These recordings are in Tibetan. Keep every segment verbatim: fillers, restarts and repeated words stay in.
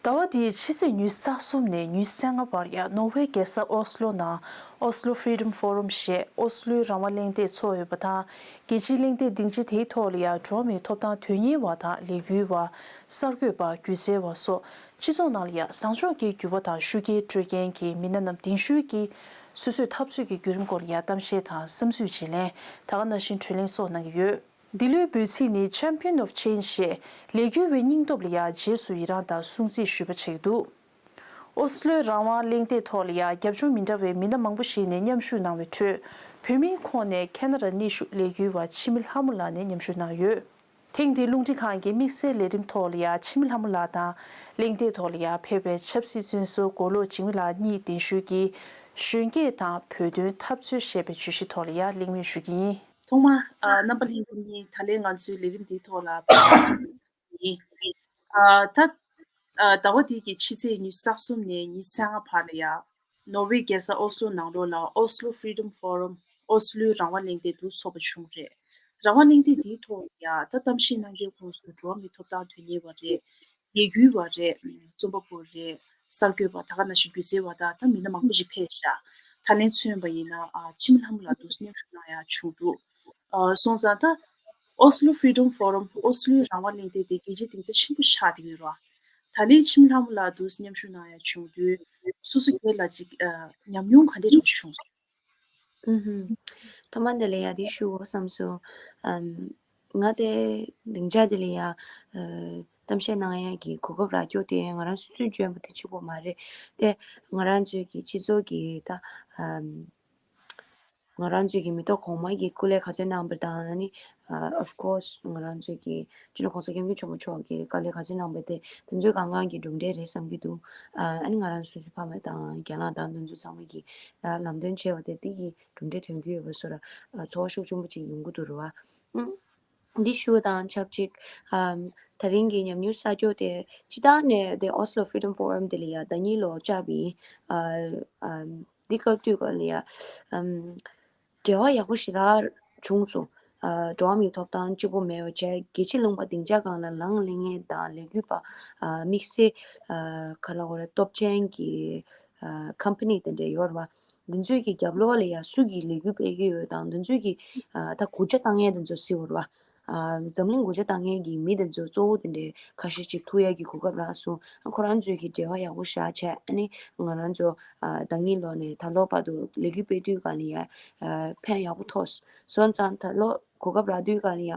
ཟླ་བ་འདིའི་ཕྱི་ཚེས་ཉི་ཤུ་རྩ་གསུམ་ནས་ཉི་ཤུ་རྩ་ལྔ་བར་ཡང་ནོར་ཝེ་རྒྱལ་ས་ཨོ་སི་ལོ་ནང་Oslo Freedom Forum ཞེས་ཨོ་སི་ལོའི་རང་དབང་གླེང་སྟེགས་འཚོགས་ཡོད་པ་དང་། རྒྱལ་སྤྱིའི་གླེང་སྟེགས་སྡིངས་ཆ་དེའི་ཐོག་ལ་ཡང་འགྲོ་བ་མིའི་ཐོབ་ཐང་དོན་གཉེར་བ་དང་ལས་འགུལ་བ། གསར་འགོད་པ། སྒྱུ་རྩལ་བ་སོགས་སྤྱི་ཚོགས་ནང་ལ་ཡང་བཟང་ཕྱོགས་ཀྱི་འགྱུར་བ་དང་ཤུགས་རྐྱེན་སྤྲོད་མཁན་གྱི་མི་སྣ་རྣམས་གདན་ཞུས་ཀྱིས་སོ་སོའི་འཐབ་རྩོད་ཀྱི་བརྒྱུད་རིམ་སྐོར་ལ་ཡང་གཏམ་བཤད་དང་བསམ་ཚུལ་བརྗེ་ལེན། ད་ག་ནང་བཞིན་གྲོས་གླེང་སོགས་གནང་གི་ཡོད། འདི་ལོའི་འབོད་ཚིག་ནི་Champion of Change ཞེས་ལས་འགུལ་བའི་སྙིང་སྟོབས་ལ་ཡང་རྗེས་སུ་ཡི་རངས་དང་སྲུང་བརྩི་ཞུ་བ་བྱེད་ཀྱི་འདུག་ཨོ་སི་ལོའི་རང་དབང་གླེང་སྟེགས་ཐོག་ལ་ཡང་རྒྱབ་ལྗོངས་མི་འདྲ་བའི་མི་སྣ་མང་པོ་ཞིག་ནས་མཉམ་ཞུགས་གནང་བའི་ཁྲོད། བོད་མིའི་ཁོངས་ནས་ཁེ་ན་ཌ་གནས་བཞུགས་ལས་འགུལ་བ་འཆི་མེད་ལྷ་མོ་ལགས་ནས་མཉམ་ཞུགས་གནང་ཡོད། ཐེངས་འདིའི་རླུང་འཕྲིན་ཁང་གི་དམིགས་བསལ་ལས་རིམ་ཐོག་ལ་ཡང་འཆི་མེད་ལྷ་མོ་ལགས་དང་། གླེང་སྟེགས་ཐོག་ལ་ཡང་ཕེབས་པའི་ཆབ་སྲིད་བཙོན་ཟུར་མགོ་ལོག་འཇིགས་མེད་ལགས་གཉིས་གདན་ཞུས་ཀྱིས་གཞོན་སྐྱེས་དང་བོད་དོན་འཐབ་རྩོད་ཞེས་པའི་བརྗོད་གཞི་ཐོག་ལ་ཡང་གླེང་མོལ་ཞུ་གི་ཡིན། ཐོག་མར་ཨ་རྣམ་པ་ལྷན་རྒྱས་གཉིས་ད་ལན་ང་ཚོའི་ལས་རིམ་འདིའི་ཐོག་ལ་ཕེབས་པར་འཚམས་འདྲི་ཞུ་གི་ཡིན། ཨ་ད་ཨ་ཟླ་བ་འདི་གི་ཕྱི་ཚེས་ཉི་ཤུ་རྩ་གསུམ་ནས་ཉི་ཤུ་རྩ་ལྔ་བར་ལ་ཡང་ནོར་ཝེ་རྒྱལ་ས་ཨོ་སི་ལོ་ནང་ལོགས་ལ་Oslo Freedom Forum ཨོ་སི་ལོའི་རང་དབང་གླེང་སྟེགས་འདུ་འཚོགས་པ་བྱུང་རེད། རང་དབང་གླེང་སྟེགས་འདིའི་ཐོག་ཡང་ད་གཏམ་བཤད་གནང་མཁན་ཁོངས་སུ་འགྲོ་བ་མིའི་ཐོབ་ཐང་དོན་གཉེར་བ་རེད། ལས་འགུལ་བ་རེད། རྩོམ་པ་པོ་རེད། གསར་འགོད་པ་ད་ག་ནང་བཞིན་སྒྱུ་རྩལ་བ་དང་ད་མི་སྣ་མང་པོ་ཞིག་ཕེབས་ཤག་ད་ལན་མཚོན་པ་ཡིན་ན་ཨ་འཆི་མེད་ལྷ་མོ་ལགས་འདུག་མཉམ་ཞུགས་གནང་ཡག་བྱུང་འདུག་ཨ་སོང་ཙང་ད་Oslo Freedom Forum ཨོ་སི་ལོའི་རང་དབང་གླེང་སྟེགས་དེ་རྒྱལ་སྤྱིའི་སྡིངས་ཆ་ཆེན་པོ་ཆགས་བསྡད་ཡོད་རེད་བ། ད་ལན་འཆི་མེད་ལྷ་མོ་ལགས་འདུག་མཉམ་ཞུགས་གནང་ཡག་བྱུང་དུས་སོ་སོ་སྒེར་ལ་ཅིག་ཨ་ཉམས་མྱོང་ག་འདྲས་འདྲ་བོ་ཞིག་བྱུང་སོང་། ཨུ་ཧུམ། ཐོག་མ་འདི་ལ་ཡ་དེ་ཞུ་དགོས་བསམ་སོང་། ཨམ། ང་དེ་སྡིངས་ཆ་འདི་ལ་ཡ་ཨ་གཏམ་བཤད་གནང་ཡ་གི་གོ་སྐབས་རག་རྒྱུ་དེ་ང་རང་སོ་སོས་འཇོན་པ་དེ་གཅིག་པོ་མ་རེད་དེ། ང་རང་ཚོའི་གི་སྤྱི་ཚོགས་ཀྱི་ད་ཨམ། ང་རང་ཚོའི་གི་མི་ཐོག་གོང་མ་གི་སྐུ་ལས་ག་ཚོད་གནང་བ་དང་ཨ་ནི་ཨ་of course ང་རང་ཚོའི་གི་སྤྱི་ནོར་གོང་ས་སྐྱབས་མགོན་ཆེན་པོ་མཆོག་གི་བཀའ་ལས་ག་ཚོད་གནང་བ་དེ་དེ་ཚོའི་གང་གང་གི་གྲུབ་འབྲས་རེད་བསམ་གྱི་འདུག་ཨ་ཨ་ནི་ང་རང་སོ་སོའི་ཕ་མ་དང་རྒན་ལགས་དང་དེ་ཚོ་ཚང་མ་གི་ཨ་ལམ་སྟོན་བྱས་པ་དེ་དེ་གི་གྲུབ་འབྲས་ཐོན་གྱི་ཡོད་པ་བཟོ་འདྲ་ཨ་ཚོར་བ་ཤུགས་ཆེན་པོ་ཅིག་ཡོང་གི་འདུག་རེད་བ། ཨང་། འདི་ཞུ་བ་དང་ཆབས་ཅིག་ཨམ། ད་རིང་གི་ཉམས་མྱོང་གསར་འགྱུར་དེ་སྤྱི་བཏང་ནས་དེ་Oslo Freedom Forum དེ་ལ་ཡ་ཟླ་ཉིན་ལོ་བཅར་བའི་ཨ་ཨམ། འདི་སྐབས་དུས་སྐབས་ལ་ཡ་ཨམ། འབྲེལ་བ་ཡག་པོ་ཞེ་དྲག་བྱུང་སོང་། ཨ་འགྲོ་བ་མིའི་ཐོབ་ཐང་གཅིག་པོ་མེད་པ་བྱས་རྒྱལ་སྤྱིའི་ལུང་པ་སྡིངས་ཆ་སྒང་ལ་ལངས་ལེན་མཁན་དང་ལས་འགུལ་པ་ཨ་དམིགས་བསལ་ཨ་ག་ལ་བ་རེད་སྟོབས་ཆེན་གྱི་ཨ་company དེ་འདྲ་ཡོད་རེད་བ། འདི་ཚོའི་གི་རྒྱབ་ལོགས་ལ་ཡ་སུ་གིས་ལས་འགུལ་སྤེལ་གྱི་ཡོད་དང་འདི་ཚོའི་གི་ཨ་ད་སྒུག་ཆ་བཏང་མཁན་འདི་ཚོ་སུ་རེད་བ། ཨ་འཛམ་གླིང་སྒུག་ཆ་བཏང་མཁན་གྱི་མི་དེ་ཚོ་གཙོ་བོ་དེ་འདྲའི་ཁ་ཤས་ཅིག་ཐུག་ཡག་གི་གོ་སྐབས་རག་སོང་། ཨ་ཁོ་རང་ཚོའི་གི་འབྲེལ་བ་ཡག་པོ་བཞག་བྱས་ཨ་ནི་ང་རང་ཚོ་ཨ་ཟླ་ཉིན་ལོ་ནས་ད་ལོ་བར་དུ་ལས་འགུལ་སྤེལ་དུས་ག་ལ་ཡ་ཨ་ཕན་ཡག་པོ་ཐོགས་སོང་ཙང་ད་ལོ་གོ་སྐབས་རག་དུས་ག་ལ་ཡ་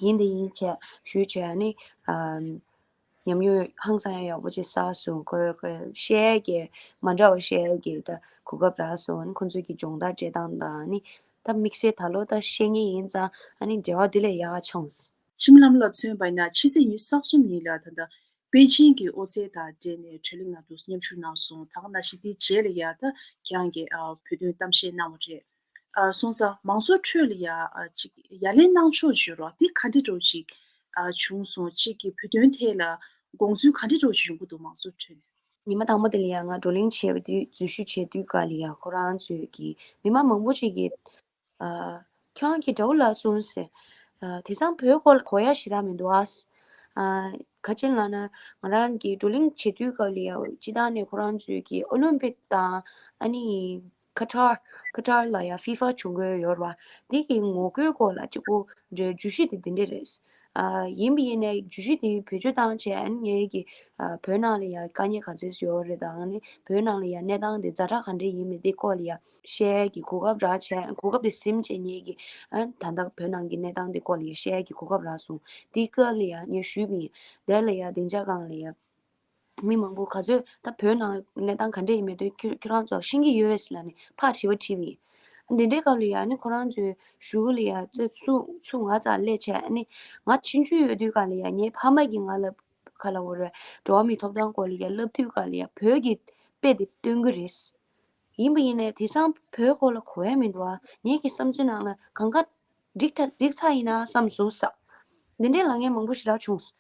ཡིན་དེ་ཡིན་བྱས་ཞུས་བྱས་ཨ་ནི་ཨ་ཉམས་མྱོང་ཧང་སང་ཡག་ཡག་པོ་ཅིག་བསགས་སོང་། ཁོས་ཁོས་བཤད་ཡས་ཀྱི་མ་འདྲ་བ་བཤད་ཡས་ཀྱི་ད་གོ་སྐབས་རག་སོང་། ཨ་ནི་ཁོ་ཚོས་ཀྱི་སྦྱོང་བརྡར་སྤྲད་སྟངས་དང་ཨ་ནི་ད་དམིགས་བསལ་ད་ལོ་ད་བཤད་མཁན་ཡིན་ཙང་ཨ་ནི་འབྲེལ་བ་འདི་ལས་ཡག་ག་བྱུང་། འཆི་མེད་ལྷ་མོ་ལགས་མཚོན་པ་ཡིན་ན་ཕྱི་ཚེས་ཉི་ཤུ་རྩ་གསུམ་ཉིན་ལ་ད་ལྟ་པེ་ཅིང་གི་ཨོ་རྩལ་དང་འབྲེལ་ནས་གྲོས་གླེང་ནང་དུ་མཉམ་ཞུགས་གནང་སོང་། ད་ག་ནང་བཞིན་དེའི་རྗེས་ལ་ཡ་ད་ཁྱེད་རང་གིས་ཨ་བོད་དོན་གཏམ་བཤད་གནང་བ་རེད། ཨ་སོང་ཙང་མང་ཚོགས་ཁྲོད་ལ་ཡ་ཨ་ཅིག་ཡ་ལན་གནང་ཕྱོགས་ཅིག་ཡོད་རེད་བ། འདི་ག་འདྲ་འདྲ་བོ་ཅིག་ཨ་བྱུང་སོང་། ཅིག་གི་བོད་དོན་ཐད་ལ་དགོངས་ཚུལ་ག་འདྲ་འདྲ་བོ་ཅིག་ཡོང་གི་འདུག་མང་ཚོགས་ཁྲོད་ནས། ཉི་མ་དང་པོ་དེ་ལ་ཡ་ང་བགྲོ་གླེང་བྱས་པ་དུས་འཛུལ་ཞུགས་བྱས་དུས་ག་ལ་ཡ་ཁོ་རང་ཚོས་ཀྱི་མི་མང་མང་པོ་ཅིག་གིས་ཨ་ཁྱོད་རང་གིས་དགྲ་བོ་ལ་གསུངས་ཟེར། ཨ་དེང་སང་བོད་སྐོར་ལ་གོ་ཡ་ཞེ་དྲག་མི་འདུག་ཨ། ཨ་ག་ཅི་ལབ་ན་ང་རང་གིས་བགྲོ་གླེང་བྱེད་དུས་སྐབས་ལ་ཡ་སྤྱི་བཏང་ནས་ཁོ་རང་ཚོས་ཀྱི་ཨོ་ལིམ་པིག་དང་ཨ་ནི་ཁ་ཐར་ཁ་ཐར་ལ་ཡ་ཧྥི་ཧྥ་བྱུང་གི་ཡོད་རེད་བ། དེ་གི་ངོ་རྒོལ་སྐོར་ལ་གཅིག་པོ་འདྲ་བརྗོད་གཞི་དེ་འདི་འདྲ་རེད། ཨ་ཡིན་པ་ཡིན་ནའི་བརྗོད་གཞི་དེ་བེད་སྤྱོད་བཏང་བྱས་ཨ་ནི་ངའི་གི་ཨ་བོད་ནང་ལ་ཡ་དཀའ་ངལ་ག་ཚོད་ཡོད་རེད་དང་ཨ་ནི་བོད་ནང་ལ་ཡ་གནས་སྟངས་དེ་ཛ་དྲག་ག་འདྲ་ཡིན་མིན་དེ་སྐོར་ལ་ཡ་བཤད་ཡས་ཀྱི་གོ་སྐབས་རག་བྱས། གོ་སྐབས་དེ་ཟིན་བྱས་ངེད་ཀྱིས་ཨ་ད་ལྟ་བོད་ནང་གི་གནས་སྟངས་དེ་སྐོར་ལ་ཡ་བཤད་ཡས་ཀྱི་གོ་སྐབས་རག་སོང་། དེའི་སྐབས་ལ་ཡ་ངས་ཞུས་པ་ཡིན། དེ་ལ་ཡ་སྡིངས་ཆ་སྒང་ལ་ཡ་མི་མང་པོ་ག་ཚོད་ད་བོད་ནང་གནས་སྟངས་ག་འདྲ་ཡིན་མིན་དེ་ཁྱོད་ཁྱོད་རང་ཚོ་ཤེས་ཀྱི་ཡོད་ཟེར་ལབ་ནས་ཕར་དྲི་བ་དྲིས་པ་ཡིན། འདི་འདྲའི་སྐབས་ལ་ཡ་ནི་ཁོ་རང་ཚོའི་གཞུག་ལ་ཡ་ཚེ་ཚུ་ཚུ་ང་ཙག་སླེབས་བྱས་ནི་ང་ཆུང་ཆུང་ཡོད་དུས་སྒང་ལ་ཡ་ངའི་ཕ་མ་གིས་ང་ལ་ག་ལ་འོ་རེད། འགྲོ་བ་མིའི་ཐོབ་ཐང་སྐོར་ལ་ཡ་ལབ་དུས་སྒང་ལ་ཡ་བོད་ཀྱི་དཔེ་དེ་སྟོན་གྱི་རེད། ཡིན་པ་ཡིན་ནའི་དེང་སང་བོད་སྐོར་ལ་གོ་ཡ་མི་འདུག་ཨ། ངེད་ཀྱི་བསམ་ཚུལ་ནང་ལ་གང་ག་འགྲིག་ཐ་འགྲིག་ཚར་ཡིན་ན་བསམ་སོང་ས། འདི་འདྲའི་ལབ་མཁན་མང་པོ་ཞེ་དྲག་བྱུང་།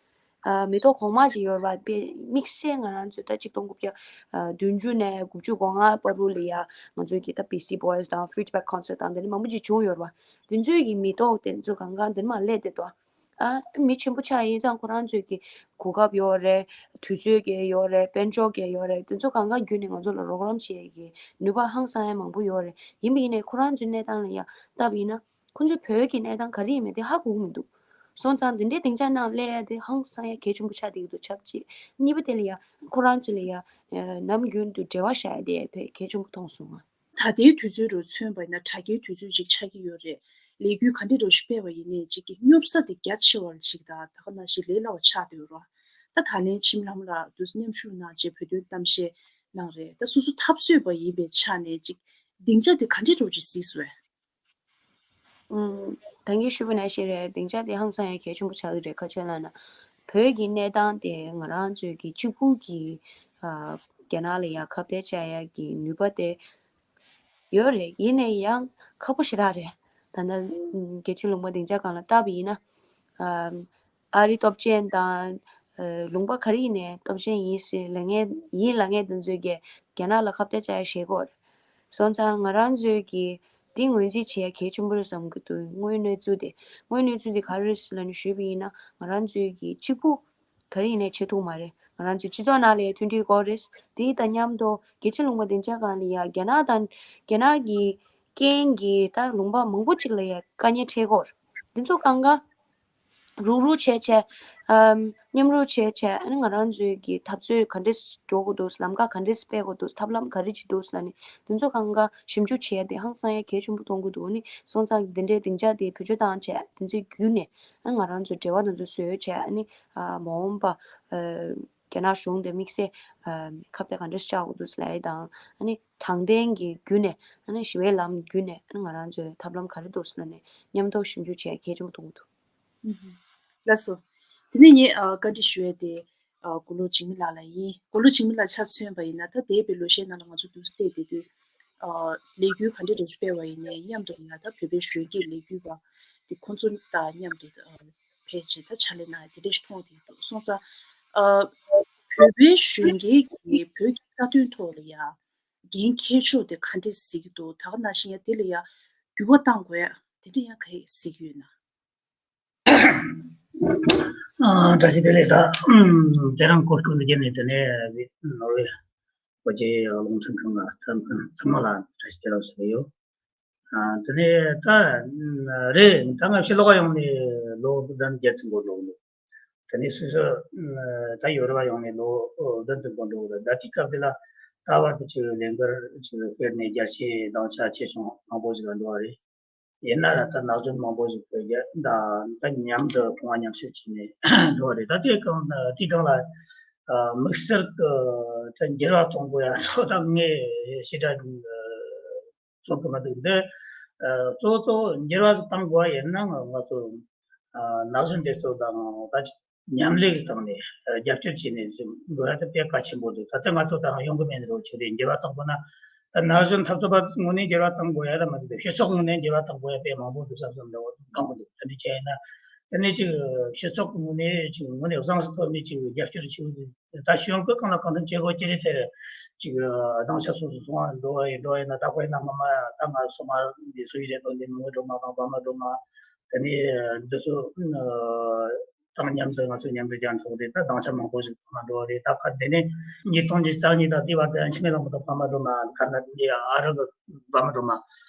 ཨ་མི་ཐོག་གོང་མ་ཅིག་ཡོད་རེད་པ། དམིགས་བསལ་ང་རང་ཚོས་ད་ཆིག་སྟོང་དགུ་བརྒྱ་ཨ་བདུན་ཅུ་ནས་དགུ་བཅུ་གོ་ལྔ་བར་དུ་ལ་ཡ་ང་ཚོའི་གི་ད་Beastie Boys དང་Fleetwood Mac concert དང་འདི་འདྲ་མང་པོ་ཅིག་བྱུང་ཡོད་རེད་པ། དེ་ཚོའི་གི་མི་ཐོག་དེ་ཚོ་གང་ག་འདི་མ་སླེབས་བསྡད་འདུག་ཨ་མི་ཆེན་པོ་ཆགས་ཡིན་ཙང་ཁོ་རང་ཚོས་ཀྱི་གོ་སྐབས་ཡོད་རེད། དུས་ཚོད་ཀྱི་ཡོད་རེད། དཔལ་འབྱོར་གྱི་ཡོད་རེད། དེ་ཚོ་གང་ག་བརྒྱུད་ནས་ང་ཚོ་ལ་རོགས་རམ་བྱེད་ཀྱི་ནུས་པ་ཧང་སང་ཡ་མང་པོ་ཡོད་རེད། ཡིན་པ་ཡིན་ནའི་ཁོ་རང་ཚོའི་གནས་སྟངས་ལ་ཡ་བལྟས་པ་ཡིན་ན། ཁོང་ཚོའི་བོད་ཀྱི་གནས་སྟངས་ག་རེ་ཡིན་མིན་དེ་ཧ་གོ་གི་མི་འདུག་སོང་ཙང་འདི་འདྲའི་སྡིངས་ཆ་ནང་སླེབས་ཡ་དེ་ཧང་སང་ཡ་གལ་ཆེན་པོ་ཆགས་བསྡད་ཀྱི་འདུག་ཆབས་ཅིག་གཉིས་པ་དེ་ལ་ཡ་ཁོ་རང་ཚོ་ལ་ཡ་ནམ་རྒྱུན་དུ་འབྲེལ་བ་བཞག་ཡ་དེ་དཔེ་གལ་ཆེན་པོ་མཐོང་སོང་ང་། ད་ལྟའི་དུས་ཚོད་རུ་མཚོན་པ་ཡིན་ན་དྲ་རྒྱའི་དུས་ཚོད་ཅིག་ཆགས་ཀྱི་ཡོད་རེད། ལས་འགུལ་ག་འདྲ་རུ་ཞིག་སྤེལ་བ་ཡིན་ནའི་ཅིག་གི་སྙོབ་ས་དེ་རྒྱ་ཆེ་བ་ཞིག་དང་ད་ག་ནང་བཞིན་ལས་སླ་བ་ཆགས་བསྡད་ཡོད་རེད། ད་ད་ལན་ཁྱིམ་ལྷམ་ལགས་དུས་མཉམ་ཞུགས་གནང་རྗེས་བོད་དོན་གཏམ་བཤད་གནང་རེད། ད་སོ་སོ་འཐབ་རྩོད་པ་ཡིན་པའི་ཆ་ནས་ཅིག་སྡིངས་ཆ་དེ་ག་འདྲ་རུ་ཅིག་གཟིགས་སོང་། ཨུམ། ད་གིན་ཞུས་པ་ནང་བཞིན་རེད། སྡིངས་ཆ་དེ་ཧང་སང་ཡ་གལ་ཆེན་པོ་ཆགས་ཀྱི་རེད། ཁ་ཆེ་ལབ་ན། བོད་ཀྱི་གནས་སྟངས་དེ་ང་རང་ཚོའི་གི་གཅིག་པུ་གི་ཨ་རྒྱ་ནག་ལ་ཡ་ཁ་གཏད་བཅག་ཡ་གི་ནུས་པ་དེ་ཡོད་རེད། ཡིན་ནའི་ཡང་ཁག་པོ་ཞེ་དྲག་རེད། ད་ལྟ་ཨུམ་རྒྱལ་སྤྱིའི་ལུང་པ་སྡིངས་ཆ་སྒང་ལ་བལྟས་པ་ཡིན་ན། ཨ་ཨ་རི་སྟོབས་ཆེན་དང་། ཨ་ལུང་པ་ག་རེ་ཡིན་ནའི་སྟོབས་ཆེན་ཡིན་ཟེར་ལབ་མཁན་ཡིན་ལབ་མཁན་དེ་ཚོས་ཀྱིས་རྒྱ་ནག་ལ་ཁ་གཏད་བཅག་ཡ་ཞེད་ཀྱི་ཡོད་རེད། སོང་ཙང་ང་རང་ཚོས་ཀྱིས་འདི་ངོས་འཛིན་བྱེད་ཡ་གལ་ཆེན་པོ་རེད་བསམ་གྱི་འདུག་དངོས་གནས་ཚུལ་དེ། དངོས་གནས་ཚུལ་དེ་ག་རེ་རེད་ཟེར་ལབ་ནས་ཞུས་པ་ཡིན་ན། ང་རང་ཚོས་ཀྱིས་གཅིག་པུ་ག་རེ་ཡིན་ནའི་བྱེད་ཐུབ་མ་རེད། ང་རང་ཚོའི་སྤྱི་ཚོགས་ནང་ལ་ཡ་མཐུན་སྒྲིལ་དགོས་རེད། དེ་དང་མཉམ་དུ་རྒྱལ་སྤྱིའི་ལུང་པ་སྡིངས་ཆ་སྒང་ལ་ཡ་རྒྱ་ནག་དང་རྒྱ་ནག་གི་རྐྱེན་གྱིས་ད་ལུང་པ་མང་པོ་ཅིག་ལ་ཡ་དཀའ་ངལ་འཕྲད་ཀྱི་ཡོད་རེད། འདི་ཚོ་གང་ག་རུག་རུག་བྱས་བྱས། ཨམ། མཉམ་རུབ་བྱས་བྱས། ཨ་ནི་ང་རང་ཚོའི་གི་འཐབ་རྩོད་ག་འདྲས་འགྲོ་དགོས་འདུག་ལམ་ཁ་ག་འདྲས་སྤེལ་དགོས་འདུག་ཐབས་ལམ་ག་རེ་ཅིག་འདུག་ལབ་ནས་དེ་ཚོ་གང་ག་ཞིབ་འཇུག་བྱས་ཏེ་ཧང་སང་ཡ་གལ་ཆེན་པོ་མཐོང་གི་འདུག་ཨ་ནི་སོང་ཙང་འདི་འདྲའི་སྡིངས་ཆ་དེ་བེད་སྤྱོད་བཏང་བྱས་དེ་ཚོའི་བརྒྱུད་ནས་ཨ་ནི་ང་རང་ཚོ་འབྲེལ་བ་དེ་ཚོ་བཟོས་བྱས། ཨ་ནི་ཨ་མ་འོངས་པ་ཨ་རྒྱ་ནག་གཞུང་དེ་དམིགས་བསལ་ཨ་ཁ་གཏད་ག་འདྲས་བཅག་དགོས་འདུག་ལབ་ཡ་དང་། ཨ་ནི་དྲང་བདེན་གྱི་བརྒྱུད་ནས་ཨ་ནི་ཞི་བའི་ལམ་བརྒྱུད་ནས་ཨ་ནི་ང་རང་ཚོའི་ཐབས་ལམ་ག་རེ་འདུག་ལབ་ནས་མཉམ་དུ་ཞིབ་འཇུག་བྱས་གལ་ཆེན་པོ་མཐོང་གི་འདུག་ལགས་སོ། དེ་ནས་ངས་ཨ་བཀའ་འདྲི་ཞུ་ཡས་དེ་ཨ་མགོ་ལོག་འཇིགས་མེད་ལགས་ལ་ཡིན། མགོ་ལོག་འཇིགས་མེད་ལགས་ཆ་མཚོན་པ་ཡིན་ན། ད་འདས་པའི་ལོ་ཤས་ནང་ལ་ང་ཚོ་འདུག་སེ་བལྟས་བསྡད་དུས་ཨ་ལས་འགུལ་ག་འདྲ་འདྲ་སྤེལ་བ་ཡིན་ནའི་མཉམ་དུ་ཡིན་ན་ད་བོད་པའི་གཞོན་སྐྱེས་ལས་འགུལ་བ་དེ་ཁོང་ཚོ་དང་མཉམ་དུ་ཨ་ཕལ་ཆེར་ད་ཕྱག་ལས་གནང་ཡ་དེ་འདྲ་ཞིག་མཐོང་བསྡད་འདུག་སོང་ཙང་ཨ་བོད་པའི་གཞོན་སྐྱེས་ཀྱིས་བོད་ཀྱི་རྩ་དོན་ཐོག་ལ་ཡ་འགན་འཁྱེར་ཕྱོགས་དེ་ག་འདྲ་གཟིགས་ཀྱི་འདུག་ད་ག་ནང་བཞིན་ཡ་དེ་ལ་ཡ་འགྱུར་བ་གཏང་དགོས་ཡ་དེ་འདྲ་ཡང་ག་རེ་གཟིགས་ཡོད་ན། ཨ་བཀྲ་ཤིས་བདེ་ལེགས། ད་དེ་རིང་གོ་སྐབས་འདི་བརྒྱུད་ནས་དེ་ནས་ནོར་ཝེ་གོ་ལྗེ་རླུང་འཕྲིན་ཁང་གི་སྟབས་ཚང་མ་ལ་བཀྲ་ཤིས་བདེ་ལེགས་ཞུ་གི་ཡོད། ཨ་དེ་ནས་ད་རེད། ད་ང་ཕྱི་ལོགས་ཡོང་ནས་ལོ་ཟླ་བརྒྱད་ཙམ་འགོར་འགྲོ་གི་འདུག་དེ་ནས་སོ་སོ་ད་ཡོ་རོབ་ཡོང་ནས་ལོ་བདུན་ཙམ་འགོར་འགྲོ་གི་རེད། ད་དེའི་སྐབས་དེ་ལ་ད་བར་དུ་ཅིག་ལས་འགུལ་ཅིག་སྤེལ་ནས་རྒྱལ་སྤྱིའི་སྡིངས་ཆ་ཆེ་ཆུང་མང་པོ་ཞིག་ལ་འགྲོ་བ་རེད། ཡིན་ན་ར་ད་ན་གཞོན་མང་པོ་ཞིག་བོད་རྒྱ་ད་ད་མཉམ་དུ་མཐོང་བ་མཉམ་བཤད་བྱས་ནས་འགྲོ་བ་རེད། ད་དེ་གང་དེའི་སྒང་ལ་དམིགས་བསལ་གྱི་ད་འགྱུར་བ་གཏོང་དགོས་ཡ་ད་ངས་ཞེ་དྲག་ཚོར་གྱི་མི་འདུག་འདི་གཙོ་བོ་གཙོ་བོ་འགྱུར་བ་ཞིག་གཏང་དགོས་པ་ཡིན་ན་ང་ཚོ་ནག་གཞུང་འདི་ཚོ་དང་ད་ཅིག་མཉམ་ལས་ཀྱི་སྟེང་ནས་རྒྱབ་སྐྱོར་བྱས་ནས་འགྲོ་ཡ་དེ་དཔེ་གལ་ཆེན་པོ་འདུག་ད་ལྟ་ང་ཚོ་ད་རང་ཡོང་གི་མེད་ནི་རོ་ཆེ་རེད། འགྱུར་བ་གཏང་དགོས་ན་ད་ནག་གཞུང་འཐབ་རྩོད་པ་ངོས་ནས་འགྱུར་བ་གཏང་དགོས་ཡ་ལ་མ་འདུག་སྤྱི་ཚོགས་ངོས་ནས་འགྱུར་བ་གཏང་དགོས་ཡ་དཔེ་མང་པོ་འདུག་བསམ་བསམ་འདྲ་བོ་གཏང་དགོས་འདུག་དེ་འདྲ་བྱས་ཡིན་ན་དེ་ནས་ཅིག་སྤྱི་ཚོགས་ངོས་ནས་ཅིག་ངོས་ནས་བཟང་ས་ཐོག་ནས་ཅིག་རྒྱབ་སྐྱོར་བྱེད་དགོས་འདུག་ད་གཞུང་གི་གང་ལ་གང་འཚམ་བྱེད་དགོས་ཀྱི་རེད། དེར་ཅིག་སྡིངས་ཆ་སོ་སོ་སོང་བ་འགྲོ་བ་ཡིན་འགྲོ་བ་ཡིན་ན་ད་དཔེར་ན་སྔོན་མ་ད་ང་སོ་མ་འདི་སུ་ཡིས་རེད་དོ་འདི་མི་ངོ་སྒྲོལ་མ་དང་པདྨ་སྒྲོལ་མ་དེ་ནས་འདི་ཚོ་དང་མཉམ་དུ་ང་ཚོ་མཉམ་དུ་རྒྱ་འཚོགས་ཏེ་ད་སྡིངས་ཆ་མང་པོ་ཞིག་ཐོག་ལ་འགྲོ་བ་རེད། ད་ཁ་དེ་ནས་ཉིས་སྟོང་ཉི་ཤུ་རྩ་གཉིས་དང་དེའི་བར་དུ་འཆི་མེད་གླིང་པ་དང་པདྨ་སྒྲོལ་མ་ག་ན་འདི་ཨ་རི་གི་པདྨ་སྒྲོལ་མ་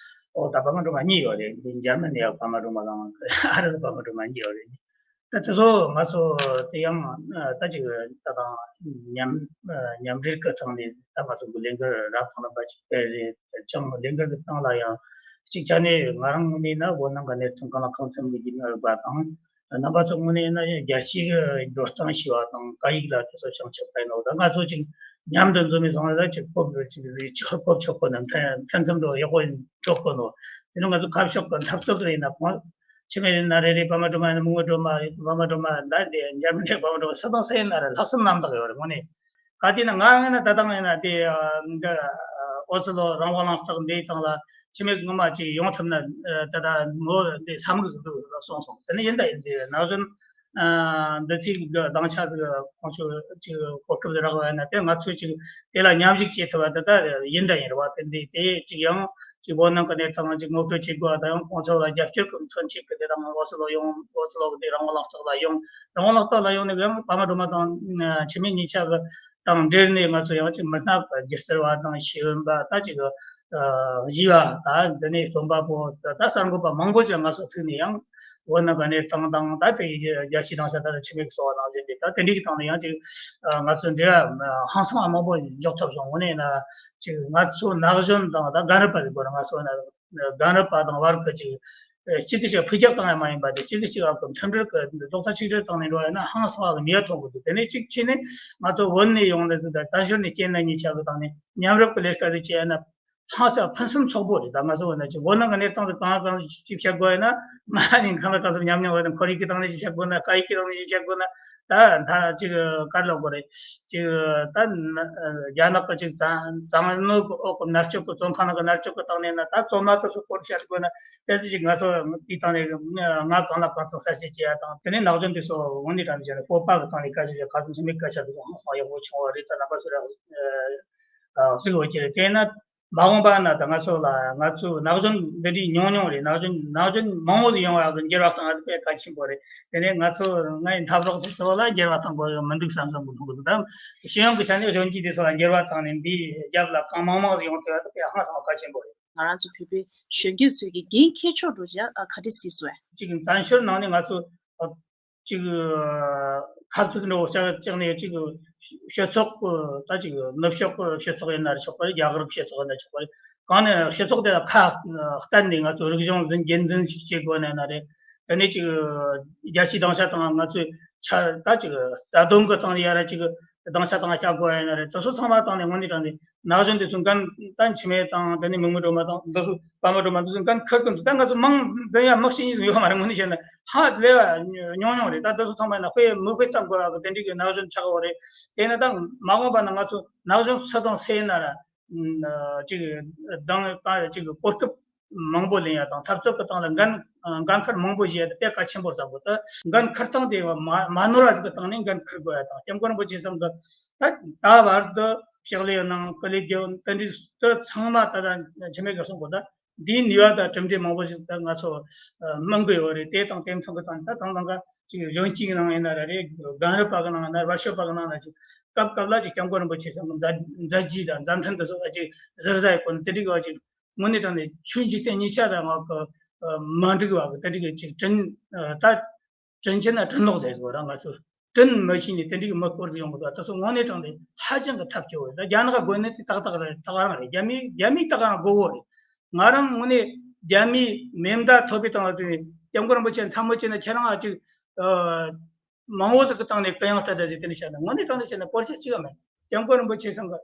ཨོ་ད་པདྨ་སྒྲོལ་མ་གཉིས་ཡོད་རེད། འདི་འཇར་མ་ནི་ཡ་པདྨ་སྒྲོལ་མ་དང་ཨ་རི་གི་པདྨ་སྒྲོལ་མ་གཉིས་ཡོད་རེད། ད་དེ་ཚོ་ང་ཚོ་དེ་ཡང་ད་ཅིག་ད་དང་མཉམ་མཉམ་འབྲེལ་གྱི་ཐོག་ནས་ད་ང་ཚོ་གི་ལས་འགུལ་རབ་དང་རིམ་པ་ཅིག་སྤེལ་རེད། ཅང་ལས་འགུལ་གྱི་སྟེང་ལ་ཡང་གཅིག་ཆ་ནས་ང་རང་ངོས་ནས་ན་བོད་ནང་གི་གནས་ཚུལ་གང་ལ་གང་འཚམ་གྱི་རྒྱུས་མངའ་ཡོད་པ་དང་། རྣམ་པ་ཚོ་ངོས་ནས་ན་རྒྱལ་སྤྱིའི་གི་འགྲོ་སྟངས་ཤེས་པ་དང་སྐད་ཡིག་ལ་དེ་ཚོ་བྱང་ཆུབ་ལྟ་ཡིན་ནོ། ད་ང་ཚོ་ཅིག་མཉམ་དུ་འཛོམས་ནས་སོང་ན་ད་ཅིག་གོ་ཅིག་ཅིག་གོ་ཆོག་གོ་ན་ཕན་ཕན་ཚུན་དུ་ཡག་པོ་འགྲོ་གོ་ནོ། དེ་ནི་ང་ཚོ་ཁ་ཕྱོགས་གི་འཐབ་རྩོད་དུ་ཡིན་ན་ཁོང་འཆི་མེད་ཡིན་ན་རེ་རེ་པདྨ་སྒྲོལ་མ་ཡིན་ན་མི་ངོ་སྒྲོལ་མ་ཡིན་པདྨ་སྒྲོལ་མ་ད་དེ་འཇར་མ་ནི་པདྨ་སྒྲོལ་མ་ས་དང་ས་ཡིན་ན་རེ་ལྷག་བསམ་རྣམ་དག་ཡོད་རེད། དངོས་གནས་ག་དེ་ན་ང་ང་ན་ད་ལྟ་ཡིན་ན་དེ་འདི་ཨོ་སི་ལོ་རང་དབང་གླེང་སྟེགས་འདིའི་སྟེང་ལ་འཆི་མེད་ངོ་མ་ཅིག་ཡོང་ཐུབ་ན་ད་ལྟ་མོ་འདི་བསམ་གི་ཟིག་འདུག་གསུངས་སོང་། དེ་ནི་ཡིན་ད་ཡིན་དེ་ན་གཞོན་འདི་ཚིག་གི་སྡིངས་ཆ་ཟིག་ཁོང་ཚོ་ཅིག་གོ་སྐབས་རག་པ་ཡིན་ན་དེ་ང་ཚོས་ཅིག་དེ་ལ་མཉམ་ཞུགས་བྱེད་ཐུབ་པ་ད་ལྟ་ཡིན་ད་ཡིན་རེད་བ། དེ་འདི་དེ་ཅིག་ཡང་ ཅིག་བོད་ནང་གི་གནས་སྟངས་ཅིག་ངོ་སྤྲོད་བྱེད་དགོས་པ་དང་། ཡང་ཁོང་ཚོ་ལ་རྒྱབ་སྐྱོར་གྱི་མཚོན་ཆེད་ཀྱི་དེ་རང་ཨོ་སི་ལོ་ཡོང་། ཨོ་སི་ལོ་གི་དེ་རང་དབང་ལག་རྟགས་ལ་ཡོང་། རང་དབང་ལག་རྟགས་ལ་ཡོང་ནས་ཡང་ཕ་མ་སྒྲོལ་མ་དང་འཆི་མེད་གཉིས་ཆ་གི་དང་འབྲེལ་ནས་ང་ཚོ་ཡང་ཅིག་མི་སྣ་གི་སྒྱུ་རྩལ་བ་དང་ཤེས་ཡོན་པ། ད་ཅིག་ཨ་ཞི་བ། ད་འདི་ནས་རྩོམ་པ་པོ། ད་གསར་འགོད་པ་མང་པོ་ཅིག་ང་ཚོ་ཐུག་ནས་ཡང་བོད་ནང་གི་གནས་སྟངས་དང་། ད་དེ་རྒྱལ་སྤྱིའི་སྡིངས་ཆ། ད་འཆི་མེད་ཀྱི་གསོ་བ་ནང་བཞིན་དེ། ད་དེ་འདྲའི་གི་སྟེང་ནས་ཡང་ཅིག་ཨ་ང་ཚོ་འབྲེལ་བ་ཧང་སང་བ་མང་པོ་འཇོག་ཐུབ་སོང་། དངོས་གནས་ན་ཅིག་ང་ཚོ་ན་གཞོན་དང་། ད་རྒན་རབས་པ་ཟེར་དགོས་ན། ང་ཚོ་ན་རྒན་རབས་པ་དང་བར་གྱི་ཅིག་ཨ་སྤྱི་དེ་ཅིག་འཕེལ་རྒྱས་བཏང་ཡ་མ་ཡིན་པ་དེ། སྤྱི་དེ་ཅིག་ཨ་མཐུན་སྒྲིལ་གྱི་རྡོག་རྩ་གཅིག་སྒྲིལ་བཏང་ནས་འགྲོ་ཡ་ན་ཧང་སང་བ་གི་ནུས་པ་ཐོན་དགོས་འདུག་དེ་ནས་གཅིག་བྱས་ནས་ང་ཚོ་བོད་ནས་ཡོང་ནས་ཟིག་དང་བཙན་བྱོལ་ནས་སྐྱེས་ནས་གཉིས་ཆ་གི་སྟེང་ནས་མཉམ་རུབ་ཀྱི་ལས་ཀ་ཟིག་བྱས་ན་ཧང་སང་ཕུན་སུམ་ཚོགས་པོ་རེད། ད་ང་ཚོ་བོད་ནང་ཅིག་བོད་ནང་གི་གནས་སྟངས་ཟིག་གང་ལ་གང་ཅིག་བཤད་དགོས་ཡ་ན། ང་ནི་ཁ་ལ་གང་ཟིག་ཉམས་མྱོང་བ་དང་། ཁོར་ཡུག་གི་སྟེང་ནས་ཅིག་བཤད་དགོས་ན། སྐད་ཡིག་གི་སྟེང་ནས་ཅིག་བཤད་དགོས་ན། ད་ད་ཅིག་ག་རེ་ལབ་དགོས་རེད། ཅིག་ད་རྒྱ་ནག་གི་ཅིག་བཙན་བཙན་གནོན་གི་འོག་གི་མནར་གཅོད་གི། བཙོན་ཁང་ནང་གི་མནར་གཅོད་གི་སྟེང་ནས་ན། ད་བཙོན་མ་དེ་ཚོའི་སྐོར་བཤད་དགོས་ན། དེ་ཚོ་ཅིག་ང་ཚོ་དེའི་སྟེང་ནས་ང་གང་ལ་གང་འཚམ་གསལ་བཤད་བྱེད་ཡ་དང་། དེ་ནས་ན་གཞོན་དེ་ཚོ་དངོས་གནས་དྲང་གནས་བཤད་ན་སྤོབས་པ་གི་སྟེང་ནས་སྐད་ཆ་བཤད། ཁ་སང་ཆི་མེད་སྐད་ཆ་དེ་ཚོ་ཧང་སང་ཡག་པོ་བྱུང་བ་རེད། ད་རྣམ་པ་ཚོ་ར་གཟིགས་འོ་ཀྱི་རེད། དེས་ན་མ་འོངས་པ་ན་ད་ང་ཚོ་ལ། ང་ཚོ་ན་གཞོན་འདི་འདྲའི་ཉུང་ཉུང་རེད། ན་གཞོན་ན་གཞོན་མང་བོ་ཟིག་ཡོང་བ་གི་འགྱུར་བ་གཏོང་བ་དེ་དཔེ་གལ་ཆེན་པོ་རེད། དེ་ནས་ང་ཚོ་ངའི་འཐབ་རོགས་དེ་ཚོ་ལ་འགྱུར་བ་གཏོང་དགོས་ཀྱི་མི་འདུག་བསམ་བསམ་གི་མཐོང་གི་འདུག་ད་ཤེས་ཡོན་གྱི་ཆ་ནས་གཞོན་སྐྱེས་དེ་ཚོ་ལ་འགྱུར་བ་བཏང་ནས་འདིའི་རྒྱབ་ལ་གང་མང་མང་ཟིག་ཡོང་ཐུབ་ཡ་དེ་དཔེ་ཧང་སང་བ་གལ་ཆེན་པོ་རེད། ང་རང་ཚོ་བོད་པའི་གཞོན་སྐྱེས་ཚོས་ཀྱི་འགན་འཁྱེར་ཆོག་འགྲོ་ཡ་ག་འདྲ་སྲིད་སོང་བས། གཅིག་བཙན་བྱོལ་ནང་ནས་ང་ཚོ་གཅིག་ཁ་ཐུག་འགྲོ་བྱ་བྱས་ནས། གཅིག་སྤྱི་ཚོགས་ཀྱི། ད་གཅིག་ནུབ་ཕྱོགས་ཀྱི་སྤྱི་ཚོགས་ཡིན་ན་རེད་ཆོག་པ་རེད། རྒྱ་གར་སྤྱི་ཚོགས་ཡིན་ན་ཆོག་པ་རེད། གང་ནས་སྤྱི་ཚོགས་དེ་ལ་ཁ་གཏད་ནས་ང་ཚོ་རིག་གཞུང་འཛིན་རྒྱུན་འཛིན་ཞིག་བྱེད་དགོས་ནས་ན་རེད། དེ་ནས་གཅིག་རྒྱལ་སྤྱིའི་སྡིངས་ཆ་སྟེང་ང་ཚོས་ཆ། ད་གཅིག་རྩ་དོན་གྱི་སྟེང་ཡ་ར་གཅིག་སྡིངས་ཆ་སྟེང་བཞག་དགོས་ཡ་ན་རེད། དེ་ཚོ་ཚང་མ་སྟེང་ནས་དངོས་གནས་དྲང་གནས་ན་གཞོན་དེ་ཚོ་འགན། ད་འཆི་མེད་དང་དེ་ནས་མིག་དམར་སྒྲོལ་མ་དང་། འདི་ཚོ་པདྨ་སྒྲོལ་མ། འདི་ཚོ་འགན་འཁུར་གི་འདུག་ད་ང་ཚོ་མིང་འཛིན་ཡ་མི་ཤེས་མཁན་ཡོད་མ་རེད། དངོས་གནས་བཤད་ན་ཧ་ལས་པ་ཉུང་ཉུང་རེད། ད་འདི་ཚོ་ཚང་མ་ཡིན་ན་དཔེ་མི་དཔེ་བཏང་དགོས་ཡ་གི་དེ་འདྲའི་གི་ན་གཞོན་ཆགས་ཡོད་རེད། དེ་ན་ད་མ་འོངས་པ་ན་ང་ཚོ་ན་གཞོན་སུ་དང་སུ་ཡིན་ན་ར་ཅིག་གདང་ཅིག་གོ་སྐབས་མང་པོ་ལེན་ཡ་དང་། འཐབ་རྩོད་ཀྱི་སྟེང་ལ་འགན་འགན་འཁུར་མང་པོ་བཞེས་ཡ་དེ་དཔེ་གལ་ཆེན་པོར་བསམ་གི། ད་འགན་འཁུར་སྟངས་དེ་མ་མ་ནོར་བ་ཞིག་གི་སྟེང་ནས་འགན་འཁུར་དགོས་ཡ་དང་། སྐྱབས་མགོན་རིན་པོ་ཆེ་ཚང་གི་ད་ད་བར་དུ་ཕྱག་ལས་གནང་། སྐུ་ལས་བསྐྱོན། དེ་འདྲའི་དེ་ཚང་མ་ད་ད་འཆི་མེད་ཀྱི་གསུང་གི། ད་འདིའི་ནུས་པ་དང་གྲུབ་འབྲས་མང་པོ་ཞིག་ད་ང་ཚོ་ཨ་སྨིན་གི་ཡོད་རེད། དེ་དང་དེ་མཚུངས་ཀྱི་སྟེང་ད་དང་དང་ག་ཅིག་གཞོན་སྐྱེས་ནང་ཡིན་ན་ར་རེད། རྒན་རབས་པ་གི་ནང་ཡིན་ན། བར་ཤོས་པ་གི་ནང་ན་ཅིག་སྐབས་སྐབས་ལ་ཅིག་སྐྱབས་མགོན་རིན་པོ་ཆེ་ཚང་གི་མཛད་མཛད་རྗེས་དང་མཛད་འཕྲིན་དེ་ཚོ་ཅིག་ཟུར་ཟ་ཡི་སྐོར་ནས་དེ་འདྲའི་གི་བ་ཅིག་དངོས་གནས་དྲང་གནས་ཆོས་འཇིག་རྟེན་གཉིས་ཆ་དང་ང་གི་མ་འགྲིག་བ་གི་དེ་འདྲའི་གི་ཅིག་དྲིན་ད་དྲིན་ཆེ་ན་དྲིན་ལོག་ཟེར་དགོས་ར། ང་ཚོ་དྲིན་མི་ཤེས་ནས་དེ་འདྲའི་གི་མི་སྐོར་ཟིག་ཡོང་གི་འདུག་དེ་ཚོ་དངོས་གནས་དྲང་གནས་ཧ་ཅང་གི་ཐབས་སྐྱོ་བོ་རེད། ད་རྒྱ་ནག་གི་དགོས་གནད་དེ་ཏག་ཏག་རེད། ད་ག་རང་རེད། རྒྱ་མི་རྒྱ་མིའི་ད་ག་རང་དགོས་བོ་རེད། ང་རང་དངོས་གནས་རྒྱ་མིའི་མེ་མདའ་ཐོབ་པའི་སྟེང་ལ་བཙུགས་ནས་སྐྱབས་མགོན་རིན་པོ་ཆེ་མཚན་མོ་བྱས་ན་ཁྱེད་རང་ཨ་ཅིག་ཨ་མང་བོ་ཟིག་གི་སྟེང་ནས་གུ་ཡངས་སྤྲད་ད་ཟིག་དེ་འདྲ་བཤད་ན། དངོས་གནས་དྲང་གནས་བཤད་ན་སྐོར་ཆ་གཅིག་ཡང་མེད། སྐྱབས་མགོན་རིན་པོ་ཆེ་ཚང་གི་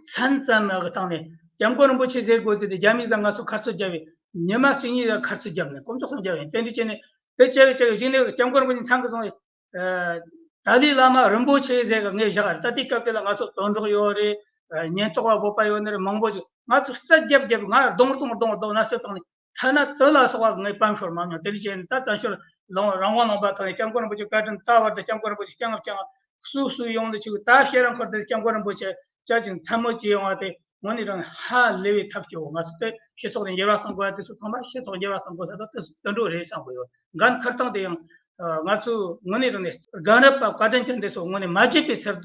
མཚན་ཙམ་མ་གི་སྟེང་ནས་སྐྱབས་མགོན་རིན་པོ་ཆེ་ཟེར་དགོས་དུས་དེ་རྒྱ་མིས་ད་ང་ཚོ་ཁ་རྩོད་བརྒྱབ་པས། ཉི་མ་གཅིག་གཉིས་ལ་ཁ་རྩོད་བརྒྱབ་ནས་དཀོན་མཆོག་གསུམ་བརྒྱབ་ཡིན། དེ་འདྲ་བྱས་ནས་དེ་བྱས་བྱས་གཞུག་ནས་སྐྱབས་མགོན་རིན་པོ་ཆེ་མཚན་གི་སོང་བས། ཨ་ཏཱ་ལའི་བླ་མ་རིན་པོ་ཆེ་ཟེར་གི་ངས་བཞག་རེད། ད་དེའི་སྐབས་དེ་ལ་ང་ཚོ་དོན་གྲོགས་ཡོད་རེད། ཨ་ཉེན་རྟོག་པ་བོད་པ་ཡོད་ནི་རེད། མང་པོ་ཞིག་ང་ཚོ་རྩད་རྒྱབ་རྒྱབ། ང་རྡུང་རྡུང་རྡུང་རྡུང་མནར་གཅོད་བཏང་ནས། ཐ་ན་དེ་ལ་སོགས་པ་ངས་ཕམ་ཤོར་མ་མྱོང་། དེ་འདྲ་བྱས་ནས་ད་བཙན་བྱོལ་ལོང་རང་དབང་ལུང་པ་ཐོན་ནས་སྐྱབས་མགོན་རིན་པོ་ཆེ་བཀའ་དྲིན་ད་བར་དུ་སྐྱབས་མགོན་རིན་པོ་ཆེ་སྐྱངས་སྐྱངས་སུ་སུ་ཡོང་ནས་ཆུ་ད་ཤེས་རང་འཁོར་དེ་སྐྱབས་མགོན་རིན་པོ་ཆེ་བཅར་ཅིང་མཚན་མོ་བྱེད་ཡོང་བ་དེ་དངོས་གནས་དྲང་ཧ་ལས་པའི་ཐབས་སྐྱོ་བོ། ང་ཚོ་དེ་སྤྱི་ཚོགས་ནས་འགྱུར་བ་གཏོང་དགོས་ཡ་དེ་ཚོ་ཚང་མ་སྤྱི་ཚོགས་འགྱུར་བ་གཏོང་དགོས་ས་དང་དེ་དེ་འགྲོ་རེད་བསམ་གི་ཡོད། འགན་འཁུར་སྟངས་དེ་ཡང་ང་ཚོ་དངོས་གནས་དྲང་ནས་རྒན་རབས་པ་བཀའ་དྲིན་ཅན་དེ་ཚོ་དངོས་གནས་མ་བརྗེད་པའི་ཚུལ་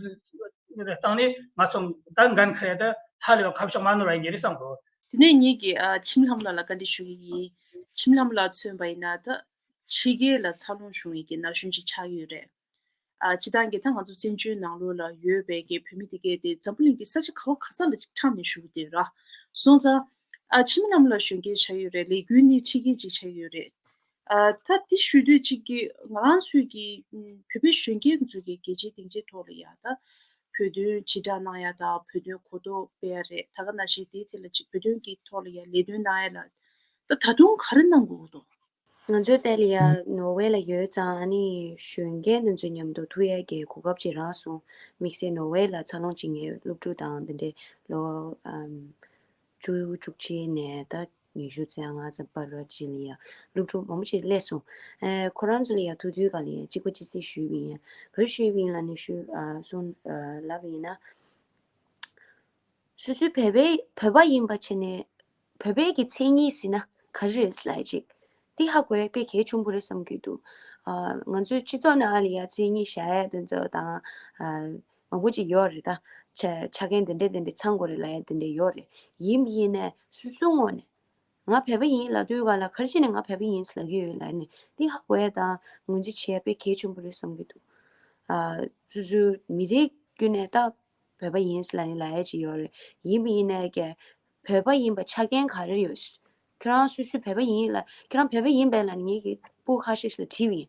བཏང་ནས་ང་ཚོ་ད་འགན་འཁུར་ཡ་དེ་ཧ་ལས་པ་ཁ་ཕྱོགས་མ་ནོར་བ་ཡིན་གྱི་རེད་བསམ་གི་ཡོད། དེ་ནས་ངེད་ཀྱིས་ཨ་འཆི་མེད་ལྷ་མོ་ལགས་ལ་བཀའ་འདྲི་ཞུ་གི་ཡིན། འཆི་མེད་ལྷ་མོ་ལགས་མཚོན་པ་ཡིན་ན་ད་ཕྱི་རྒྱལ་ལ་འཚར་ལོངས་བྱུང་ཡི་གི་ན་གཞོན་ཅིག་ཆགས་ཡོད་རེད། ཨ་སྤྱི་བཏང་གི་ད་ང་ཚོ་བཙན་བྱོལ་ནང་ལོགས་ལ་ཡོད་པའི་གི་བོད་མི་དེ་གས་དེ་འཛམ་བུ་གླིང་གི་ས་ཆ་ག་བ་ག་ས་ལ་ཅིག་ཁྲམ་ནས་བཞུགས་བསྡད་ར། སོང་ཙང་ཨ་འཆི་མེད་ལྷ་མོ་ལགས་གཞོན་སྐྱེས་ཆགས་ཡོད་རེད། ལས་འགུལ་ནི་ཁྲི་རྒྱལ་ཅིག་ཆགས་ཡོད་རེད། ཨ་ད་དེ་ཞུ་དུས་ཅིག་གི་ང་རང་ཚོའི་གི་ཨུམ་བོད་པའི་གཞོན་སྐྱེས་ཚོའི་གི་རྒྱལ་སྤྱིའི་སྡིངས་ཆའི་ཐོག་ལ་ཡ་ད་བོད་དོན་དྲིལ་བསྒྲགས་གནང་ཡ་དང་བོད་དོན་གོ་རྟོགས་སྤེལ་ཡ་རེད། ད་ག་ནང་བཞིན་དེའི་ཐད་ལ་ཅིག་བོད་དོན་གི་ཐོག་ལ་ཡ་ལས་དོན་གནང་ཡ་ལ་ད་ད་དུང་ག་རེ་གནང་དགོས་འདུག་ང་ཚོའི་ལྟ་ལ་ཡ་ནོར་ཝེ་ལ་ཡོད་ཙང་ཨ་ནི་གཞོན་སྐྱེས་རྣམ་ཚོའི་མཉམ་དུ་ཐུག་ཡ་གི་གོ་སྐབས་ཅིག་རག་སོང་། དམིགས་བསལ་ནོར་ཝེ་ལ་འཚར་ལོངས་བྱེད་མཁན་སློབ་ཕྲུག་དང་དེ་འདྲའི་ལོ་ཨམ་བཅུ་བཅུ་གཅིག་ནས་ད་ཉི་ཤུ་རྩ་ལྔ་ཙམ་བར་བ་ཅིག་ལ་ཡ་སློབ་ཕྲུག་མང་པོ་ཞིག་སླེབས་སོང་། ཨེ་ཁོ་རང་ཚོ་ལ་ཡ་ཐུག་དུས་ག་ལ་ཡ་གཅིག་པ་གཅིག་སེ་ཞུས་པ་ཡིན། ག་རེ་ཞུས་པ་ཡིན་ལབ་ནས་ཞུ་ཨ་སོང་ཨ་ལབ་པ་ཡིན་ན། སོ་སོའི་བོད་པའི་བོད་པ་ཡིན་པ་བྱས་ནས་ བོད་པའི་གི་མཚན་ཉིད་ཟེར་ན་ག་རེ་རེད་ལབ་ཅིག་འདི་ཧ་གོ་ཡ་དཔེ་གལ་ཆེན་པོ་རེད་བསམ་གྱི་འདུག་ཨ། ང་ཚོའི་སྤྱི་ཚོགས་ནང་ལ་ཡ་མཚན་ཉིད་བཞག་ཡ་དེ་ཚོ་དང་ཨ། མང་པོ་ཅིག་ཡོད་རེད་ད། ཆ་ཆ་རྐྱེན་དེ་འདྲས་དེ་འདྲས་ཚང་དགོས་རེད་ལབ་ཡ་དེ་འདྲས་ཡོད་རེད། ཡིན་པ་ཡིན་ནའི་སོ་སོའི་ངོས་ནས། ང་བོད་པ་ཡིན་ལབ་དུས་ག་ལ་ག་རེ་བྱས་ནས་ང་བོད་པ་ཡིན་ལབ་ཀྱི་ཡོད་ལབ་ནས་འདི་ཧ་གོ་ཡ་དང་ངོས་འཛིན་བྱེད་ཡ་དཔེ་གལ་ཆེན་པོ་རེད་བསམ་གྱི་འདུག་ཨ། སོ་སོའི་མི་རིགས་བརྒྱུད་ནས་ད་བོད་པ་ཡིན་ལབ་ནས་ལབ་ཡ་ཅིག་ཡོད་རེད། ཡིན་པ་ཡིན་ནའི་ཀྱེ་བོད་པ་ཡིན་པ་ཆ་རྐྱེན་ག་རེ་ཡོད། ཁྱོད་རང་སོ་སོའི་བོད་པ་ཡིན་ལ་ཁྱོད་རང་བོད་པ་ཡིན་པས་ལབ་ནས་ངེད་ཀྱི་སྤུ་ཁ་ཤས་ཤིག་ལ་དྲིས་པ་ཡིན།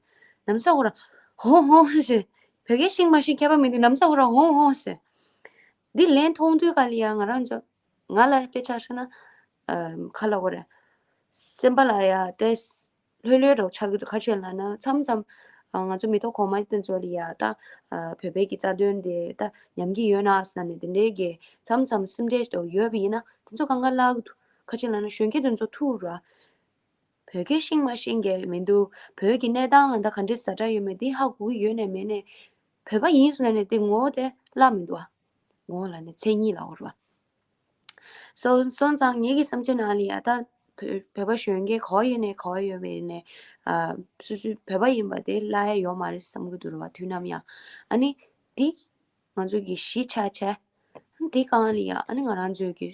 ནམ་ས་ཁོ་རང་ཧོ་ཧོ་ཟེར། བོད་སྐད་ཤེས་མ་ཤེས་ཁྱད་པར་མི་འདུག་ནམ་ས་ཁོ་རང་ཧོ་ཧོ་ཟེར། འདི་ལན་མཐོང་དུས་ག་ལ་ཡ་ང་རང་ཚོ། ང་ལ་དཔེ་ཆ་བཞག་ན། ཨམ། ག་ལབ་དགོས་རེད། སེམས་པ་ལ་ཡ་དེ་ལྷོད་ལྷོད་འདྲ་བོ་ཆགས་ཀྱི་འདུག་ག་ཅི་ལབ་ན་མཚམས་མཚམས། ཨ། ང་ཚོ་མི་ཐོག་གོང་མ་དེ་ཚོ་ལ་ཡ་ད། ཨ། བོད་པའི་གི་རྩ་དོན་དེ་ད་ཉམས་ཀྱི་ཡོད་ན་ཟེར་ནས་དེ་འདྲའི་གི་མཚམས་མཚམས་སེམས་ཁྲལ་འདྲ་བོ་ཡོད་པ་ཡིན་ན་དེ་ཚོ་གང་ག་བརླག་གི་འདུག་ག་ཅི་ལབ་ན་གཞོན་སྐྱེས་དེ་ཚོ་ཐུག་ར། བོད་སྐད་ཤེས་མ་ཤེས་མཁན་མི་འདུག་བོད་ཀྱི་གནས་སྟངས་ད་ག་འདྲས་ཛ་དྲག་ཡོད་མེད་དེ་ཧ་གོ་གི་ཡོད་ནས་མེད་ནས། བོད་པ་ཡིན་ཟེར་ནས་དེ་ངོ་བོ་དེ་བརླག་མི་འདུག་བ། ངོ་བོ་ལ་ནི་མཚན་ཉིད་ལ་འོར་བ། སོ་སོང་ཙང་ངེད་ཀྱི་བསམ་ཚུལ་ནང་ལ་ཡ་ད་བོད་བོད་པ་གཞོན་སྐྱེས་ག་པར་ཡོད་ནས་ག་པར་ཡོད་པ་ཡིན་ནས། ཨ། སོ་སོའི་བོད་པ་ཡིན་པ་དེ་བརླག་ཡ་ཡོད་མ་རེད་བསམ་གྱི་འདུག་ར་བ། དུས་ནམ་ཡང་ཨ་ནི་འདི་ང་ཚོ་གི་གཞི་ཆགས་བྱས། ཨ་ནི་འདི་སྒང་ལ་ཡ་ཨ་ནི་ང་རང་ཚོའི་གི་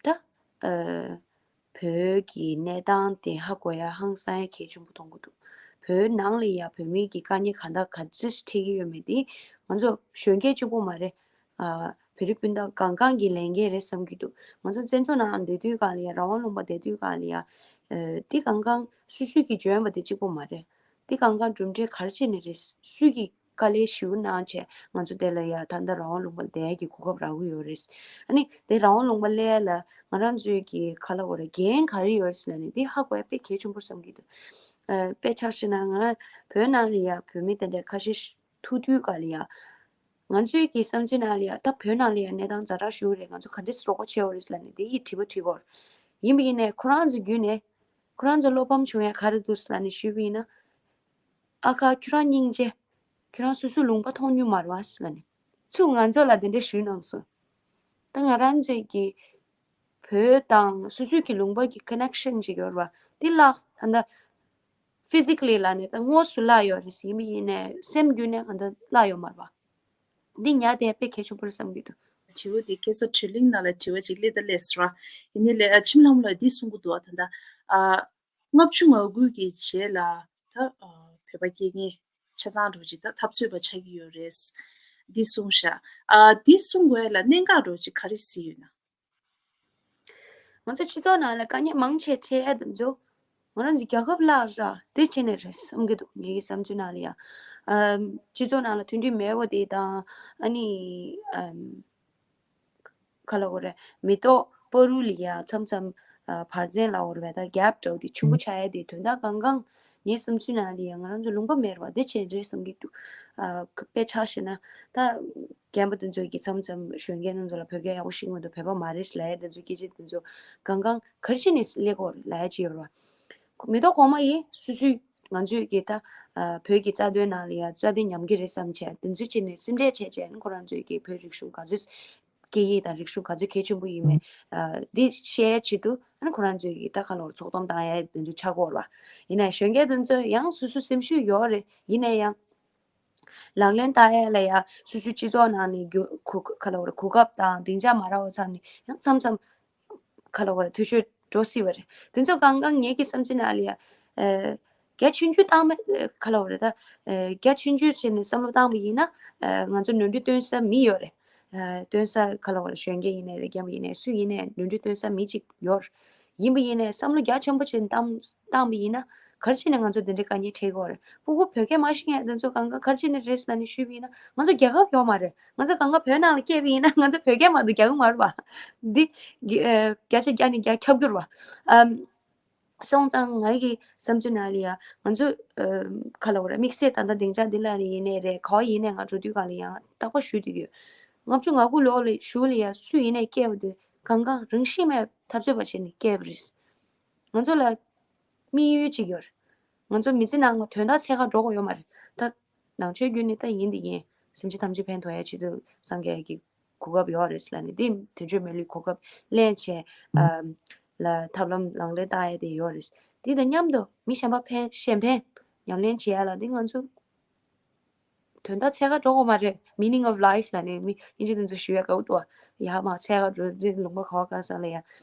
ད། ཨ། བོད་ཀྱི་གནས་སྟངས་དེ་ཧ་གོ་ཡ་ཧང་སང་ཡ་གལ་ཆེན་པོ་མཐོང་གི་འདུག་བོད་ནང་ལ་ཡ་བོད་མི་གི་དཀའ་ངལ་གང་དག་ག་ཚོད་འཕྲད་ཀྱི་ཡོད་མེད་དེ་ང་ཚོ་གཞོན་སྐྱེས་གཅིག་པོ་མ་རེད། ཨ། བོད་རིགས་སྤུན་ཟླ་གང་གང་གི་ལས་འགན་རེད་བསམ་གྱི་འདུག་ང་ཚོ་བཙན་བྱོལ་ནང་བསྡད་དུས་གང་ལ་ཡ་རང་དབང་ལུང་པ་བསྡད་དུས་གང་ལ་ཡ། ཨ། དེ་གང་གང་སོ་སོས་ཀྱི་འཇོན་པ་དེ་གཅིག་པོ་མ་རེད། དེ་གང་གང་གྲུབ་འབྲས་ག་རེ་བྱས་ནས་རེད། སུས་ཀྱི་དཀའ་ལས་ཞེ་པོ་གནང་བྱས་ང་ཚོ་དེ་ལ་ཡ་ད་ལྟ་རང་དབང་ལུང་པ་བསྡད་ཀྱི་གོ་སྐབས་རག་གི་ཡོད་རེད། ཨ་ནི་དེ་རང་དབང་ལུང་པ་སླེབས་ལ་ང་རང་ཚོའི་གི་ག་ལབ་དགོས་རེད། འགན་ག་རེ་ཡོད་རེད་ཟེར་ན་ནི་དེ་ཧ་གོ་ཡ་དཔེ་གལ་ཆེན་པོ་བསམ་གྱི་འདུག་ཨ། དཔེ་ཆ་བཞག་ན་ང་བོད་ནང་ལ་ཡ་བོད་མི་དེ་འདྲ་ཁ་ཤས་ཤིག་ཐུག་དུས་ག་ལ་ཡ། ང་ཚོའི་གི་བསམ་ཚུལ་ནང་ལ་ཡ་ད་བོད་ནང་ལ་ཡ་གནས་སྟངས་ཛ་དྲག་ཞེ་པོ་རེད། ང་ཚོ་ག་འདྲས་རོགས་པ་བྱེད་དགོས་རེད་ཟེར་ལབ་ནས་དེ་ཡི་དྲི་བ་དྲི་དགོས་རེད། ཡིན་པ་ཡིན་ནའི་ཁོ་རང་ཚོ་བརྒྱུད་ནས་ཁོ་རང་ཚོ་བློ་ཕམ་བྱུང་ཡ་ག་རེ་འདུག་ཟེར་ལབ་ནས་ཞུས་པ་ཡིན་ན། ཨ་ཁ་ཁྱོད་རང་སྙིང་རྗེ། ཁྱོད་རང་སོ་སོའི་ལུང་པ་མཐོང་མྱོང་མ་རེད་བ་ཟེར་ནས། ཚུར་ང་ཚོ་ལ་དེ་འདྲ་ཞུས་གནང་སོང་། ད་ང་རང་ཚོའི་གི་བོད་དང་སོ་སོའི་གི་ལུང་པ་གི་ཀོ་ནེག་ཤན་ཅིག་ཡོད་རེད་བ། དེ་བརླག་ད་ལྟ་ཕི་ཟི་ཀ་ལི་ལབ་ནས་ད་དངོས་སུ་བརླག་ཡོད་རེད་ཟེར། ཡིན་པ་ཡིན་ནའི་སེམས་རྒྱུད་ནས་ང་ད་བརླག་ཡོད་མ་རེད་བ། འདི་ཉར་བསྡད་དཔེ་གལ་ཆེན་པོ་རེད་བསམ་གྱི་འདུག་དྲི་བ་འདི་ཁ་སང་དྲི་བ་གླེང་ནང་ལ་དྲི་བ་ཅིག་སླེབས་ད་སླེབས་སོང་ར། ཡིན་ནའི་ལས་ཨ་ཁྱིམ་ལྷ་མོ་ལགས་འདི་གསུང་གི་འདུག་ད་ལྟ་ཨ། ལྔ་བཅུ་ང་དགུ་གི་རྗེས་ལ་ད་ཨ་བོད་པ་སྐྱེ་མཁན་ཆ་ཚང་འདྲ་བོ་ཅིག་ད་འཐབ་རྩོད་པ་ཆགས་ཀྱི་ཡོད་རེད། འདི་གསུངས་ཤག་ཨ་འདི་གསུང་དགོས་ལ་གནད་འགག་འདྲ་བོ་ཅིག་ག་རེ་གཟིགས་ཡོད་ན། ང་ཚོ་སྤྱི་ཚོགས་ནང་ལ་དཀའ་ངལ་མང་ཆེ་འཕྲད་ཡ་དེ་ཚོ་ང་རང་ཚོ་རྒྱལ་ཁབ་བརླག་ར་དེ་བྱས་ནས་རེད་བསམ་གྱི་འདུག་ངེད་ཀྱི་བསམ་ཚུལ་ནང་ལ་ཡ། ཨམ། སྤྱི་ཚོགས་ནང་ལ་མཐུན་སྒྲིལ་མེད་པ་དེ་དང་ཨ་ནི་ཨམ། ག་ལབ་དགོས་རེད། མི་ཐོག་བར་དུ་ལ་ཡ་མཚམས་མཚམས་ཨ་བར་མཚམས་ལབ་དགོས་རེད་པས། ད་གེབ་འདྲ་བོ་དེ་ཆེན་པོ་ཆགས་ཡ་དེ་དོན་དག་གང་གང་ངའི་བསམ་ཚུལ་ནང་ལ་ཡ་ང་རང་ཚོ་ལུང་པ་མེད་རེད་པ། དེ་བྱས་རེད་བསམ་གྱི་འདུག་ཨ་དཔེ་ཆ་བཞག་ན་ད་རྒན་པ་དེ་ཚོ་གིས་མཚམས་མཚམས་གཞོན་སྐྱེས་རྣམས་ཚོ་ལ་བོད་སྐད་ཡག་པོ་ཤེས་ཀྱི་མི་འདུག་བོད་པ་མ་རེད་ལབ་ཡ་དེ་ཚོ་སྐད་ཆ་དེ་ཚོ་གང་གང་ག་རེ་བྱས་ནས་སླེབས་ཀྱི་ཡོད་རེད་ལབ་ཡ་ཅིག་ཡོད་རེད་པ། མི་ཐོག་གོང་མ་ཡིས་སོ་སོའི་ང་ཚོས་ཀྱི་ད་ཨ་བོད་ཀྱི་རྩ་དོན་ནང་ལ་ཡ་རྩ་དོན་ཉམས་ཀྱི་རེད་བསམ་བྱས་དེ་ཚོའི་ཆེད་ནས་སེམས་ཁྲལ་བྱས་བྱས་ནས་ཁོ་རང་ཚོའི་ཀྱི་བོད་རིག་གཞུང་ག་ཚོད་སྐད་ཡིག་དང་རིག་གཞུང་ག་ཚོད་གལ་ཆེན་པོ་ཡིན་མིན་ཨ་འདི་ཤེས་ཡ་ཆེད་དུ་ཨ་ནི་ཁོ་རང་ཚོའི་ཀྱི་ད་ག་ལོར་ཚོགས་གཏམ་བཏང་ཡ་དེ་ཚོ་ཆགས་ཀྱི་ཡོད་རེད་པ། ཡིན་ནའི་གཞོན་སྐྱེས་དེ་ཚོ་ཡང་སོ་སོ་སེམས་ཤུགས་ཡོད་རེད། ཡིན་ནའི་ཡང་ལག་ལེན་བསྟར་ཡ་ལ་ཡ་སོ་སོའི་སྤྱི་ཚོགས་ནང་ནས་གོ་གོ་ག་ལབ་དགོས་རེད། གོ་སྐབས་དང་སྡིངས་ཆ་མ་རག་པ་ཚང་ནས་ཡང་མཚམས་མཚམས་ག་ལབ་དགོས་རེད། འཐུས་ཤོར་འགྲོ་སྲིད་པ་རེད། དེ་ཚོ་གང་གང་ངེད་ཀྱི་བསམ་ཚུལ་ནང་ལ་ཡ་ཨ་རྒྱ་ཆུང་ཆུང་བཏང་མ་ག་ལབ་དགོས་རེད། ད་ཨ་རྒྱ་ཆུང་ཆུང་བྱས་ནས་བསམ་བློ་བཏང་པ་ཡིན་ན་ཨ་ང་ཚོ་ནོར་འཁྲུལ་སྟོན་ས་མི་ཡོད་རེད། ཨ་སྟོན་ས་ག་ལབ་དགོས་རེད། གཞོན་སྐྱེས་ཡིན་ནའི་རེད། རྒན་པ་ཡིན་ནའི་སུ་ཡིན་ནའི་ནོར་འཁྲུལ་སྟོན་ས་མི་གཅིག་ཡོད་རེད། ཡིན་པ་ཡིན་ནའི་བསམ་བློ་རྒྱ་ཆེན་པོ་བྱས་ནས་བཏང་བཏང་པ་ཡིན་ན་ག་རེ་བྱས་ནས་ང་ཚོ་འདི་འདྲའི་དཀའ་ངལ་འཕྲད་ཀྱི་ཡོད་རེད། ཕྲུ་གུ་བོད་སྐད་མ་ཤེས་མཁན་དེ་ཚོ་གང་ག་ག་རེ་བྱས་ནས་རེད་ཟེར་ནས་ཞུས་པ་ཡིན་ན་ང་ཚོ་རྒྱལ་ཁབ་ཡོད་མ་རེད། ང་ཚོ་གང་ག་བོད་ནང་ལ་སྐྱེས་པ་ཡིན་ན་ང་ཚོ་བོད་སྐད་མ་གཏོགས་རྒྱག་གི་མ་རེད་པ། འདི་གི་ཨ་བརྒྱ་ཆ་བརྒྱ་ནས་བརྒྱ་ཁྱབ་ཀྱི་རེད་པ། ཨམ། སོང་ཙང་ངའི་གི་བསམ་ཚུལ་ནང་ལ་ཡ་ང་ཚོ་ཨམ་ག་ལབ་དགོས་རེད། དམིགས་བསལ་ད་ལྟ་སྡིངས་ཆ་འདི་ལ་ཡིན་ནའི་རེད། ག་པར་ཡིན་ནའི་ང་འགྲོ་དུས་གང་ལ་ཡང་རྟག་པར་ཞུ་བསྡད་ཡོད། ལྔ་བཅུ་ང་དགུ་ལོ་ལ་གཞུག་ལ་ཡ་སུ་ཡིན་ནའི་སྐྱེས་པ་དེ་གང་ག་རང་བཞིན་མེད་འཐབ་རྩོད་པ་བྱས་ནས་སྐྱེས་པ་རེད། ང་ཚོ་ལ་དམིགས་ཡུལ་ཅིག་ཡོད་རེད། ང་ཚོ་མི་ཚེ་ནང་ལ་དོན་དག་འཚོལ་ག་འགྲོ་དགོས་ཡོད་མ་རེད། ད་ནང་ཆོས་བརྒྱུད་ནས་ད་ཡིན་དེ་ཡིན། སེམས་ཅན་ཐམས་ཅད་ཕན་ཐོགས་ཡ་ཆེད་དུ་སངས་རྒྱས་ཀྱི་གོ་སྐབས་ཡོད་རེད་ཟེར་ལབ་ནས་དེ་དོན་མཆོག་མི་ལུས་གོ་སྐབས་ལེན་བྱས། ཨམ། ལ་ཐབས་ལམ་ལག་ལེན་བསྟར་ཡ་དེ་ཡོད་རེད། དེ་དང་མཉམ་དུ་མི་གཞན་པ་ཕན་གཞན་ཕན་ཉམས་ལེན་བྱེད་ཡ་ལ་དེ་ང་ཚོ་དོན་དག་འཚོལ་ག་འགྲོ་དགོས་མ་རེད། Meaning of life ལབ་ནས་མི་དབྱིན་ཇི་དེ་ཚོ་ཞུ་ཡ་དགའ་པོ་འདུག་ཨ། ཡ་མ་འཚོལ་ག་འགྲོ་དེ་ལུང་པ་ག་བ་ག་ས་ལ་ཡ་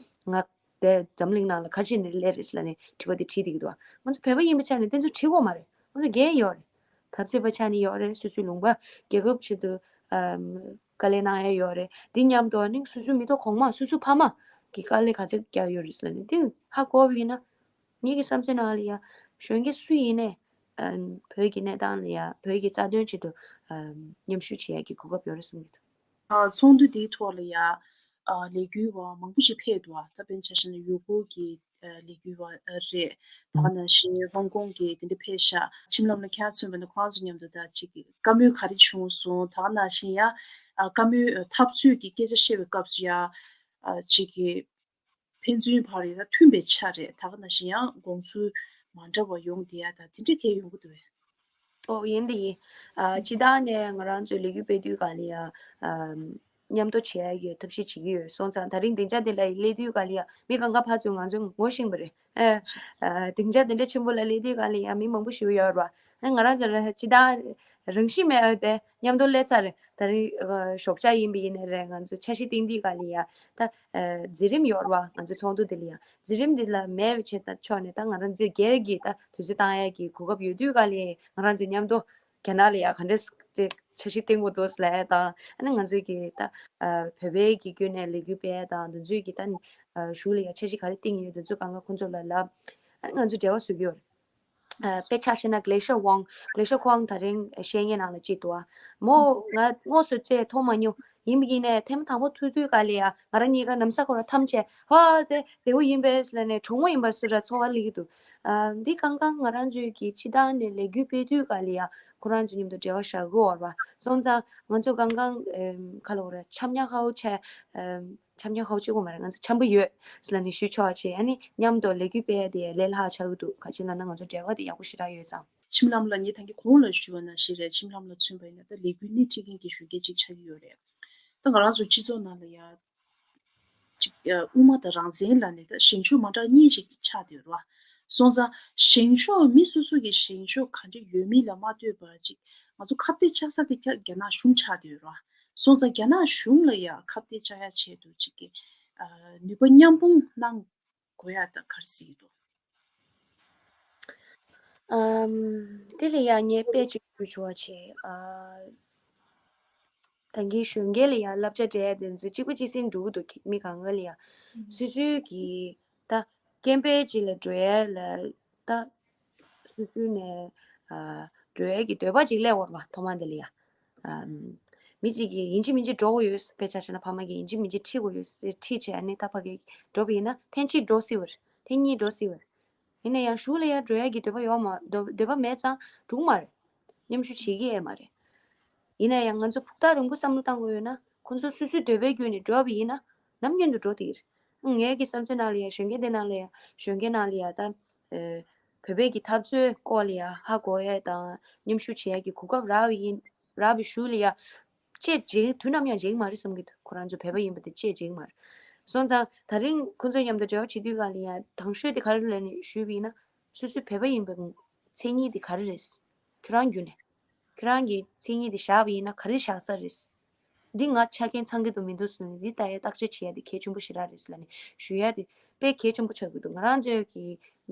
ང་དེ་འཛམ་གླིང་ནང་ལ་ག་ཅི་ནས་སླེབས་རེད་ལབ་ནས་དྲི་བ་དེ་དྲིས་བསྡད་ཀྱི་འདུག་ཨ། ང་ཚོ་བོད་པ་ཡིན་པའི་ཆ་ནས་དེ་ཚོ་དྲི་དགོས་མ་རེད། ང་ཚོ་འགན་ཡོད་རེད། འཐབ་རྩོད་པ་ཆགས་ནས་ཡོད་རེད། སོ་སོའི་ལུང་པ་རྒྱལ་ཁབ་ཆེད་དུ་ཨམ་དཀའ་ལས་གནང་ཡ་ཡོད་རེད། འདི་མཉམ་དུ་ནི་སོ་སོའི་མི་ཐོག་གོང་མ་སོ་སོའི་ཕ་མ་གི་དཀའ་ལས་ག་ཚོད་བརྒྱབ་ཡོད་རེད་ཟེར་ནས་འདི་ཧ་གོ་བ་ཡིན་ན་ངེད་ཀྱི་བསམ་ཚུལ་ནང་ལ་ཡ་གཞོན་སྐྱེས་སུ་ཡིན་ནས་ཨམ་བོད་ཀྱི་གནས་སྟངས་ལ་ཡ་བོད་ཀྱི་རྩ་དོན་ཆེད་དུ་ཨམ་མཉམ་ཞུགས་བྱེད་ཡ་གི་གོ་སྐབས་ཡོད་རེད་བསམ་གྱི་འདུག་ཨ། ཚོགས་འདུ་འདིའི་ཐོག་ལ་ཡ། ཨ། ལས་འགུལ་བ་མང་པོ་ཞིག་ཕེབས་འདུག་ཨ། ད་དཔེར་ན་ཆ་བཞག་ན་ཡུ་གུར་གྱི་ཨ་ལས་འགུལ་བ་ཨ་རེད། ད་ག་ནང་བཞིན་ཧོང་ཀོང་གི་དེ་འདྲ་ཕེབས་ཤག་ཁྱིམ་ལམ་ལ་ཁྱེད་རང་མཚོན་པ་ན་ཁོ་རང་ཚོ་མཉམ་དུ་ད་ཅིག་གི་བཀའ་མོལ་ག་རེ་བྱུང་སོང་། ད་ག་ནང་བཞིན་ཡ་ཨ་བཀའ་མོལ་ཨ་འཐབ་རྩོད་ཀྱི་སྐད་ཆ་བཤད་པའི་སྐབས་སུ་ཡ་ཨ་ཅིག་གི་ཕན་ཚུན་བར་ཡ་ད་མཐུན་པའི་ཆ་རེད། ད་ག་ནང་བཞིན་ཡང་དགོངས་ཚུལ་མ་འདྲ་བ་ཡོང་བསྡད་ཡ་ད་དེ་འདྲ་གས་ཡོང་གི་འདུག་བས། ཨོ་ཡིན་དེ་ཡིན། ཨ་སྤྱི་བཏང་ནས་ང་རང་ཚོའི་ལས་འགུལ་སྤེལ་དུས་ག་ལ་ཡ། ཨམ་མཉམ་དུ་བྱེད་ཡ་ཡོད་ཐབས་ཤེས་བྱེད་ཀྱི་ཡོད་སོང་ཙང་ད་རིང་སྡིངས་ཆ་འདི་ལ་སླེབས་དུས་ག་ལ་ཡ་མི་གང་ག་ཕར་ཚུར་ང་ཚོ་ངོ་ཤེས་པ་རེད། ཨ་ཨ་སྡིངས་ཆ་འདི་འདྲ་ཆེན་པོ་ལ་སླེབས་དུས་ག་ལ་ཡ་མི་མང་པོ་ཞིག་ཡོད་རེད་བ། ཨ་ང་རང་ཚོ་ལ་སྤྱི་བཏང་རང་བཞིན་མེད་ཨ་དེ་མཉམ་དུ་སླེབས་ཚར་རེད། ད་རིང་ཨ་ཞོགས་ཇ་ཡིན་པ་ཡིན་ནའི་རེད། ང་ཚོ་འཆར་གཞི་བཏིང་དུས་ག་ལ་ཡ་ད་ཨ་མཛད་རིམ་ཡོད་རེད་བ། ང་ཚོ་ཚོགས་འདུ་འདི་ལ་ཡ། འཛིན་རིམ་འདི་ལ་མེད་པའི་ཆེད་དུ་ཕྱོགས་ནས་ད་ང་རང་ཚོའི་སྒེར་གྱི་ད་དུས་ཚོད་བཏང་ཡས་ཀྱི་གོ་སྐབས་ཡོད་དུས་ག་ལས་ང་རང་ཚོ་མཉམ་དུ་རྒྱ་ནག་ལ་ཡ་ག་འདྲས་ཅིག་འཆར་གཞི་བཏིང་དགོས་འདུག་ལབ་ཡས་དང་ཨ་ནི་ང་ཚོའི་གི་ད་བོད་པའི་གི་བརྒྱུད་ནས་ལས་འགུལ་སྤེལ་ཡས་དང་དེ་ཚོའི་གི་ད་གཞུང་ལ་ཡ་འཆར་གཞི་ག་རེ་བཏིང་ཡོད་དེ་ཚོ་གང་ག་ཁོང་ཚོ་ལ་ལབ་ཨ་ནི་ང་ཚོ་འབྲེལ་བ་བཟོ་གི་ཡོད་རེད། དཔེ་ཆ་བཤད་ན་Glacier Wang Glacier Wang ད་རིང་བཤད་མཁན་ནང་ལ་གཅིག་འདུག་ཨ། མོ་ང་དངོས་སུ་བཅས་མཐོང་མ་མྱོང་། ཡིན་པ་ཡིན་ནའི་ཐེངས་མ་དང་པོ་ཐུག་དུས་ག་ལ་ཡ་ང་རང་གཉིས་ཀ་ལམ་སང་ཁོ་རང་འཐམས་བྱས་ཧ་དེ་བདེ་པོ་ཡིན་པས་ལབ་ནས་གྲོགས་མོ་ཡིན་པ་སུ་ར་ཚོར་བ་སླེབས་ཀྱི་འདུག་ཨ་འདི་གང་གང་ང་རང་ཚོའི་གི་སྤྱི་བཏང་ནས་ལས་འགུལ་སྤེལ་དུས་ག་ལ་ཡ་ཁོ་རང་ཚོ་མཉམ་དུ་འབྲེལ་བ་བཞག་གི་ཡོད་རེད་བ། སོང་ཙང་ང་ཚོ་གང་གང་ཨེམ་ཁ་ལོ་ར་འཆམ་ཉག་ཧ་བོ་བྱས་ཨེམ་འཆམ་ཉག་ཧ་བོ་གཅིག་པོ་མ་རེད། ང་ཚོ་འཆམ་པོ་ཡོད་ཟེར་ལབ་ནས་ཞུ་ཆོག་པ་བྱས། ཨ་ནི་མཉམ་དུ་ལས་འགུལ་སྤེལ་ཡ་དེ་ལས་སླ་ཆགས་ཀྱི་འདུག་ག་ཅི་ལབ་ན་ང་ཚོ་འབྲེལ་བ་དེ་ཡག་པོ་ཞེ་དྲག་ཡོད་ཙང་། ཁྱིམ་ལམ་ལ་ངས་ད་གིན་གོང་ལ་ཞུས་པ་ནང་བཞིན་རེད། ཁྱིམ་ལམ་ལ་མཚོན་པ་ཡིན་ན་ད་ལས་འགུལ་སྣེ་ཁྲིད་མཁན་གྱི་གཞོན་སྐྱེས་གཅིག་ཆགས་ཀྱི་ཡོད་རེད། ད་ང་རང་ཚོ་སྤྱི་ཚོགས་ནང་ལ་ཡ་ཅིག་དབུ་མ་དང་རང་བཙན་ལབ་ནས་ད་བཞེངས་ཕྱོགས་མ་འདྲ་གཉིས་ཅིག་ཆགས་བསྡད་ཡོད་རེད་བ། སོང་ཙང་བཞེངས་ཕྱོགས་མི་སོ་སོ་གི་བཞེངས་ཕྱོགས་ག་འདྲ་ཡོད་མེད་ལ་མ་ལྟོས་པར་ཅིག་ང་ཚོ་ཁ་གཏད་བཅག་ས་དེ་ཁ་རྒྱ་ནག་གཞུང་ཆགས་བསྡད་ཡོད་རེད་བ། སོང་ཙང་རྒྱ་ནག་གཞུང་ལ་ཡ་ཁ་གཏད་བཅག་ཡ་ཆེད་དུ་ཅིག་གི་ནུས་པ་མཉམ་སྤུངས་གནང་དགོས་ཡ་ད་ག་རེ་ཟེར་གྱི་འདུག་ཨམ། དེ་ལ་ཡང་ངས་དཔེ་ཅིག་ཞུ་ཆོག་པ་བྱས། ཨ། ད་གིན་གཞོན་སྐྱེས་ལ་ཡང་བསླབ་བྱ་སྤྲད་ཡ་དེ་ཚོ་གཅིག་པ་གཅིག་སེང་འགྲོ་གི་འདུག་མི་གང་ག་ལ་ཡང་། སོ་སོའི་གི་ད་སྐྱེ་འཕེལ་ཅིག་ལ་འགྲོ་ཡ་ལ་ད་སོ་སོའི་ནས་ཨ་འགྲོ་ཡ་གི་འདོད་པ་ཅིག་སླེབས་ཡོད་རེད་བ། ཐོག་མ་དེ་ལ་ཡང་། ཨམ། མི་གཅིག་གིས་ཡིན་གཅིག་མིན་གཅིག་འགྲོ་དགོས་ཡོད། དཔེ་ཆ་བཞག་ན་ཕ་མ་གིས་ཡིན་གཅིག་མིན་གཅིག་ཁྲིད་དགོས་ཡོད་ཟེར་ཁྲིད་བྱས་ཨ་ནི་ད་ཕ་གིར་འགྲོ་བ་ཡིན་ན་ཐེངས་གཅིག་འགྲོ་སྲིད་པ་རེད། ཐེངས་གཉིས་འགྲོ་སྲིད་པ་རེད། ཡིན་ན་ཡང་གཞུང་ལ་ཡང་འགྲོ་ཡ་གི་འདོད་པ་ཡོད་མ་འདོད་འདོད་པ་མེད་ཙང་འགྲོ་གི་མ་རེད། མཉམ་ཞུགས་བྱེད་ཀྱི་ཡོད་མ་རེད། ཡིན་ན་ཡང་ང་ཚོ་ཕུགས་ཐག་རིང་པོ་བསམ་བློ་བཏང་དགོས་ཡོད་ན་ཁོང་ཚོ་སོ་སོའི་འདོད་པའི་བརྒྱུད་ནས་འགྲོ་བ་ཡིན་ན་ནམ་རྒྱུན་དུ་འགྲོ་བསྡད་ཀྱི་རེད། ངའི་གི་བསམ་ཚུལ་ནང་ལ་ཡང་གཞོན་སྐྱེས་དེ་ནང་ལ་ཡང་གཞོན་སྐྱེས་ནང་ལ་ཡང་ད། ཨེ། བོད་པའི་གི་འཐབ་རྩོད་སྐོར་ལ་ཡ་ཧ་གོ་ཡས་དང་མཉམ་ཞུགས་བྱེད་ཡས་ཀྱི་གོ་སྐབས་རག་པ་ཡིན་རག་པའི་གཞུག་ལ་ཡ་དཔྱད་འཇིག་དུས་ནམ་ཡང་འཇིག་མ་རེད་བསམ་གྱི་འདུག་ཁོ་རང་ཚོ་བོད་པ་ཡིན་པ་དེ་དཔྱད་འཇིག་མ་རེད། སོང་ཙང་ད་རིང་ཁོ་ཚོ་མཉམ་དུ་འབྲེལ་བ་བྱེད་དུས་ག་ལ་ཡ་དང་ཤོས་དེ་ག་རེ་ལབ་ནས་ཞུས་པ་ཡིན་ན་སོ་སོའི་བོད་པ་ཡིན་པའི་མཚན་ཉིད་དེ་ག་རེ་རེད། ཁྱོད་རང་རྒྱུད་ནས། ཁྱོད་རང་གི་མཚན་ཉིད་དེ་བཞག་པ་ཡིན་ན་ག་རེ་བཞག་ས་རེད། འདི་ང་ཆ་རྐྱེན་ཚང་གི་འདུག་མི་འདུག་ཟེར་ནས་འདི་ལྟ་ཡ་བརྟག་དཔྱད་བྱེད་ཡ་དེ་གལ་ཆེན་པོ་ཞེ་དྲག་རེད་ཟེར་ལབ་ནས་ཞུ་ཡ་དེ་དཔེ་གལ་ཆེན་པོ་ཆགས་ཀྱི་འདུག་ང་རང་ཚོའི་གི་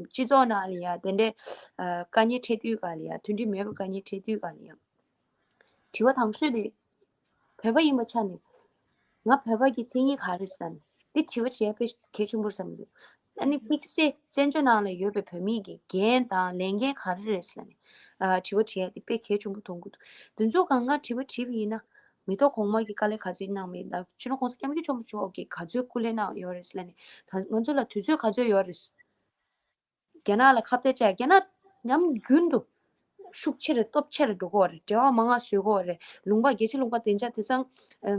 སྤྱི་ཚོགས་ནང་ལ་ཡ་དེ་འདྲའི་ཨ་དཀའ་ངལ་འཕྲད་དུས་ག་ལ་ཡ་མཐུན་སྒྲིལ་མེད་པའི་དཀའ་ངལ་འཕྲད་དུས་ག་ལ་ཡ་དྲི་བ་དང་ཤོས་དེ་བོད་པ་ཡིན་པ་ཆ་ནས། ང་བོད་པ་གི་མཚན་ཉིད་ག་རེ་ཟེར་ནས་འདི་དྲི་བ་བྱས་པའི་གལ་ཆེན་པོ་བསམ་འདུག་ཨ་ནི་དམིགས་བསལ་བཙན་བྱོལ་ནང་ལ་ཡོད་པའི་བོད་མི་གི་འགན་དང་ལས་འགན་ག་རེ་རེད་ཟེར་ནས་ཨ་དྲི་བ་དྲི་ཡ་དེ་དཔེ་གལ་ཆེན་པོ་མཐོང་གི་འདུག་དེ་ཚོ་གང་ག་དྲི་བ་དྲིས་པ་ཡིན་ན་མི་ཐོག་གོང་མ་གི་དཀའ་ལས་ག་ཚོད་གནང་མེད་དང་སྤྱི་ནོར་གོང་ས་སྐྱབས་མགོན་ཆེན་པོ་མཆོག་གི་ག་ཚོད་སྐུ་ལས་གནང་ཡོད་རེད་ཟེར་ནས་ད་ང་ཚོ་ལ་དུས་ཚོད་ག་ཚོད་ཡོད་རེད། རྒྱ་ནག་ལ་ཁ་གཏད་བཅག་རྒྱ་ནག་ནམ་རྒྱུན་དུ་ཤུགས་ཆེ་རུ་སྟོབས་ཆེ་རུ་འགྲོ་གི་ཡོད་རེད། འབྲེལ་བ་མང་ང་བཟོ་གི་ཡོད་རེད། ལུང་པ་རྒྱལ་སྤྱི་ལུང་པ་བདེ་འཇགས་དེང་སང་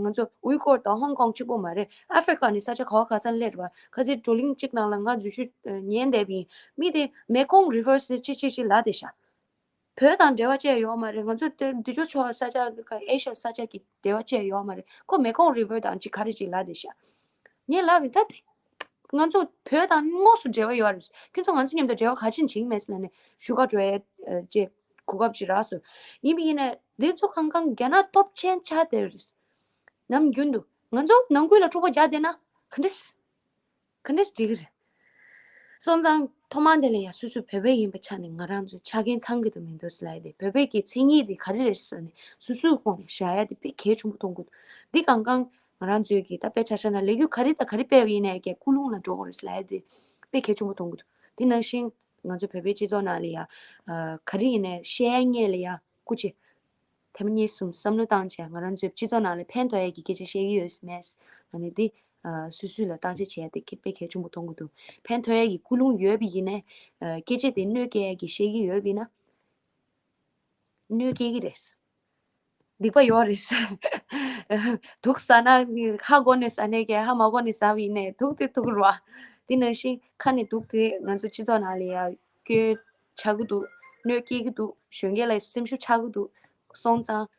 ང་ཚོ་ཝུའི་གོར་དང་ཧོང་ཀོང་གཅིག་པོ་མ་རེད། ཨ་ཧྥེ་རི་ཀ་ནས་ས་ཆ་ག་བ་ག་ས་སླེབས་རེད་བ། ཁ་སང་བགྲོ་གླེང་གཅིག་ནང་ལ་ང་འཛུལ་ཞུགས་ཉན་བསྡད་པ་ཡིན། མི་དེ་མེ་ཀོང་རི་ཝར་ཅིག་ཅིག་ཅིག་ལབ་བསྡད་ཤག་བོད་དང་འབྲེལ་བ་བཅས་ཡོད་མ་རེད། ང་ཚོ་དེ་འདི་ཕྱོགས་ཕྱོགས་ས་ཆ་ཨེ་ཤ་ས་ཆ་གི་འབྲེལ་བ་བཅས་ཡོད་མ་རེད། ཁོ་མེ་ཀོང་རི་ཝར་དང་ཅིག་ག་རེ་ཅིག་ལབ་བསྡད་ཤག་ངས་ལབ་པ་ཡིན། ད་དེ་ ང་ཚོ་བོད་དང་དངོས་སུ་འབྲེལ་བ་ཡོད་རེད། ཁྱོད་ཚོ་ང་ཚོ་མཉམ་དུ་འབྲེལ་བ་ག་ཅིག་བྱེད་ཀྱི་མེད་ཟེར་ནས་བཞུགས་སྒར་འགྲོ་ཡས་ཅེས་གོ་སྐབས་ཅིག་རག་སོང་། ཡིན་པ་ཡིན་ནས་འདི་ཚོ་གང་གང་རྒྱ་ནག་སྟོབས་ཆེན་ཆགས་བསྡད་རེད། ནམ་རྒྱུན་དུ་ང་ཚོ་ནང་ཁུལ་ལ་འཁྲུག་པ་རྒྱག་བསྡད་ན་ག་འདྲས། ག་འདྲས་འགྲིག་གི་རེད། སོང་ཙང་ཐོག་མར་དེ་ལ་ཡ་སོ་སོ་བོད་པ་ཡིན་པའི་ཆ་ནས་ང་རང་ཚོའི་ཆ་རྐྱེན་ཚང་གི་འདུག་མི་འདུག་ཟེར་ལབ་ཡ་དེ། བོད་པའི་གི་མཚན་ཉིད་དེ་ག་རེ་རེད་ཟེར་ནས་སོ་སོའི་ཁོངས་ནས་བཞག་ཡ་དེ་དཔེ་གལ་ཆེན་པོ་མཐོང་གི་འདུག་འདི་གང་གང་ང་རང་ཚོའི་གི་ད་དཔེ་ཆ་བཞག་ན་ལས་འགུལ་ག་རེ་དང་ག་རེ་སྤེལ་བ་ཡིན་ནའི་ཀྱི་ཀུན་སློང་ལ་འགྲོ་དགོས་རེད་ཟེར་ལབ་ཡ་དེ་དཔེ་གལ་ཆེན་པོ་མཐོང་གི་འདུག་དེ་ནང་བཞིན་ང་ཚོ་བོད་པའི་སྤྱི་ཚོགས་ནང་ལ་ཡ་ཨ་ག་རེ་ཡིན་ནའི་བཤད་ཡ་ལ་ཡ་སྐུ་མཁྱེན། ཐེངས་མ་གཉིས་གསུམ་བསམ་བློ་བཏང་བྱས་ང་རང་ཚོའི་སྤྱི་ཚོགས་ནང་ལ་ཕན་ཐོགས་ཡས་ཀྱི་སྐད་ཆ་བཤད་ཀྱི་ཡོད་མེད་ཨ་ནི་འདི་ཨ་སོ་སོ་ལ་བརྟག་དཔྱད་བྱས་ཏེ་དཔེ་གལ་ཆེན་པོ་མཐོང་གི་འདུག་ཕན་ཐོགས་ཡས་ཀྱི་ཀུན་སློང་ཡོད་པ་ཡིན་ནའི་ཨ་སྐད་ཆ་དེ་གནོད་སྐྱེལ་ཡས་ཀྱི་བཤད་ཀྱི་ཡོད་པ་ཡིན་ན་གནོད་སྐྱེལ་གྱི་རེད། སྡིག་པ་ཡོད་རེད། དུག་ཟ་ན་ཧ་གོ་ནས་ཟ་ནས་ཀྱི་ཧ་མ་གོ་ནས་ཟ་བ་ཡིན་ནའི་དུག་དེ་དུག་རེད་བ། དེ་ནང་བཞིན་ཁ་ནས་དུག་དེ་ང་ཚོ་སྤྱི་ཚོགས་ནང་ལ་ཡ་སྐྱོན་ཆགས་ཀྱི་འདུག་གནོད་སྐྱེལ་གྱི་འདུག་གཞོན་སྐྱེས་ལ་སེམས་ཤུགས་ཆག་གི་འདུག་སོང་ཙང་།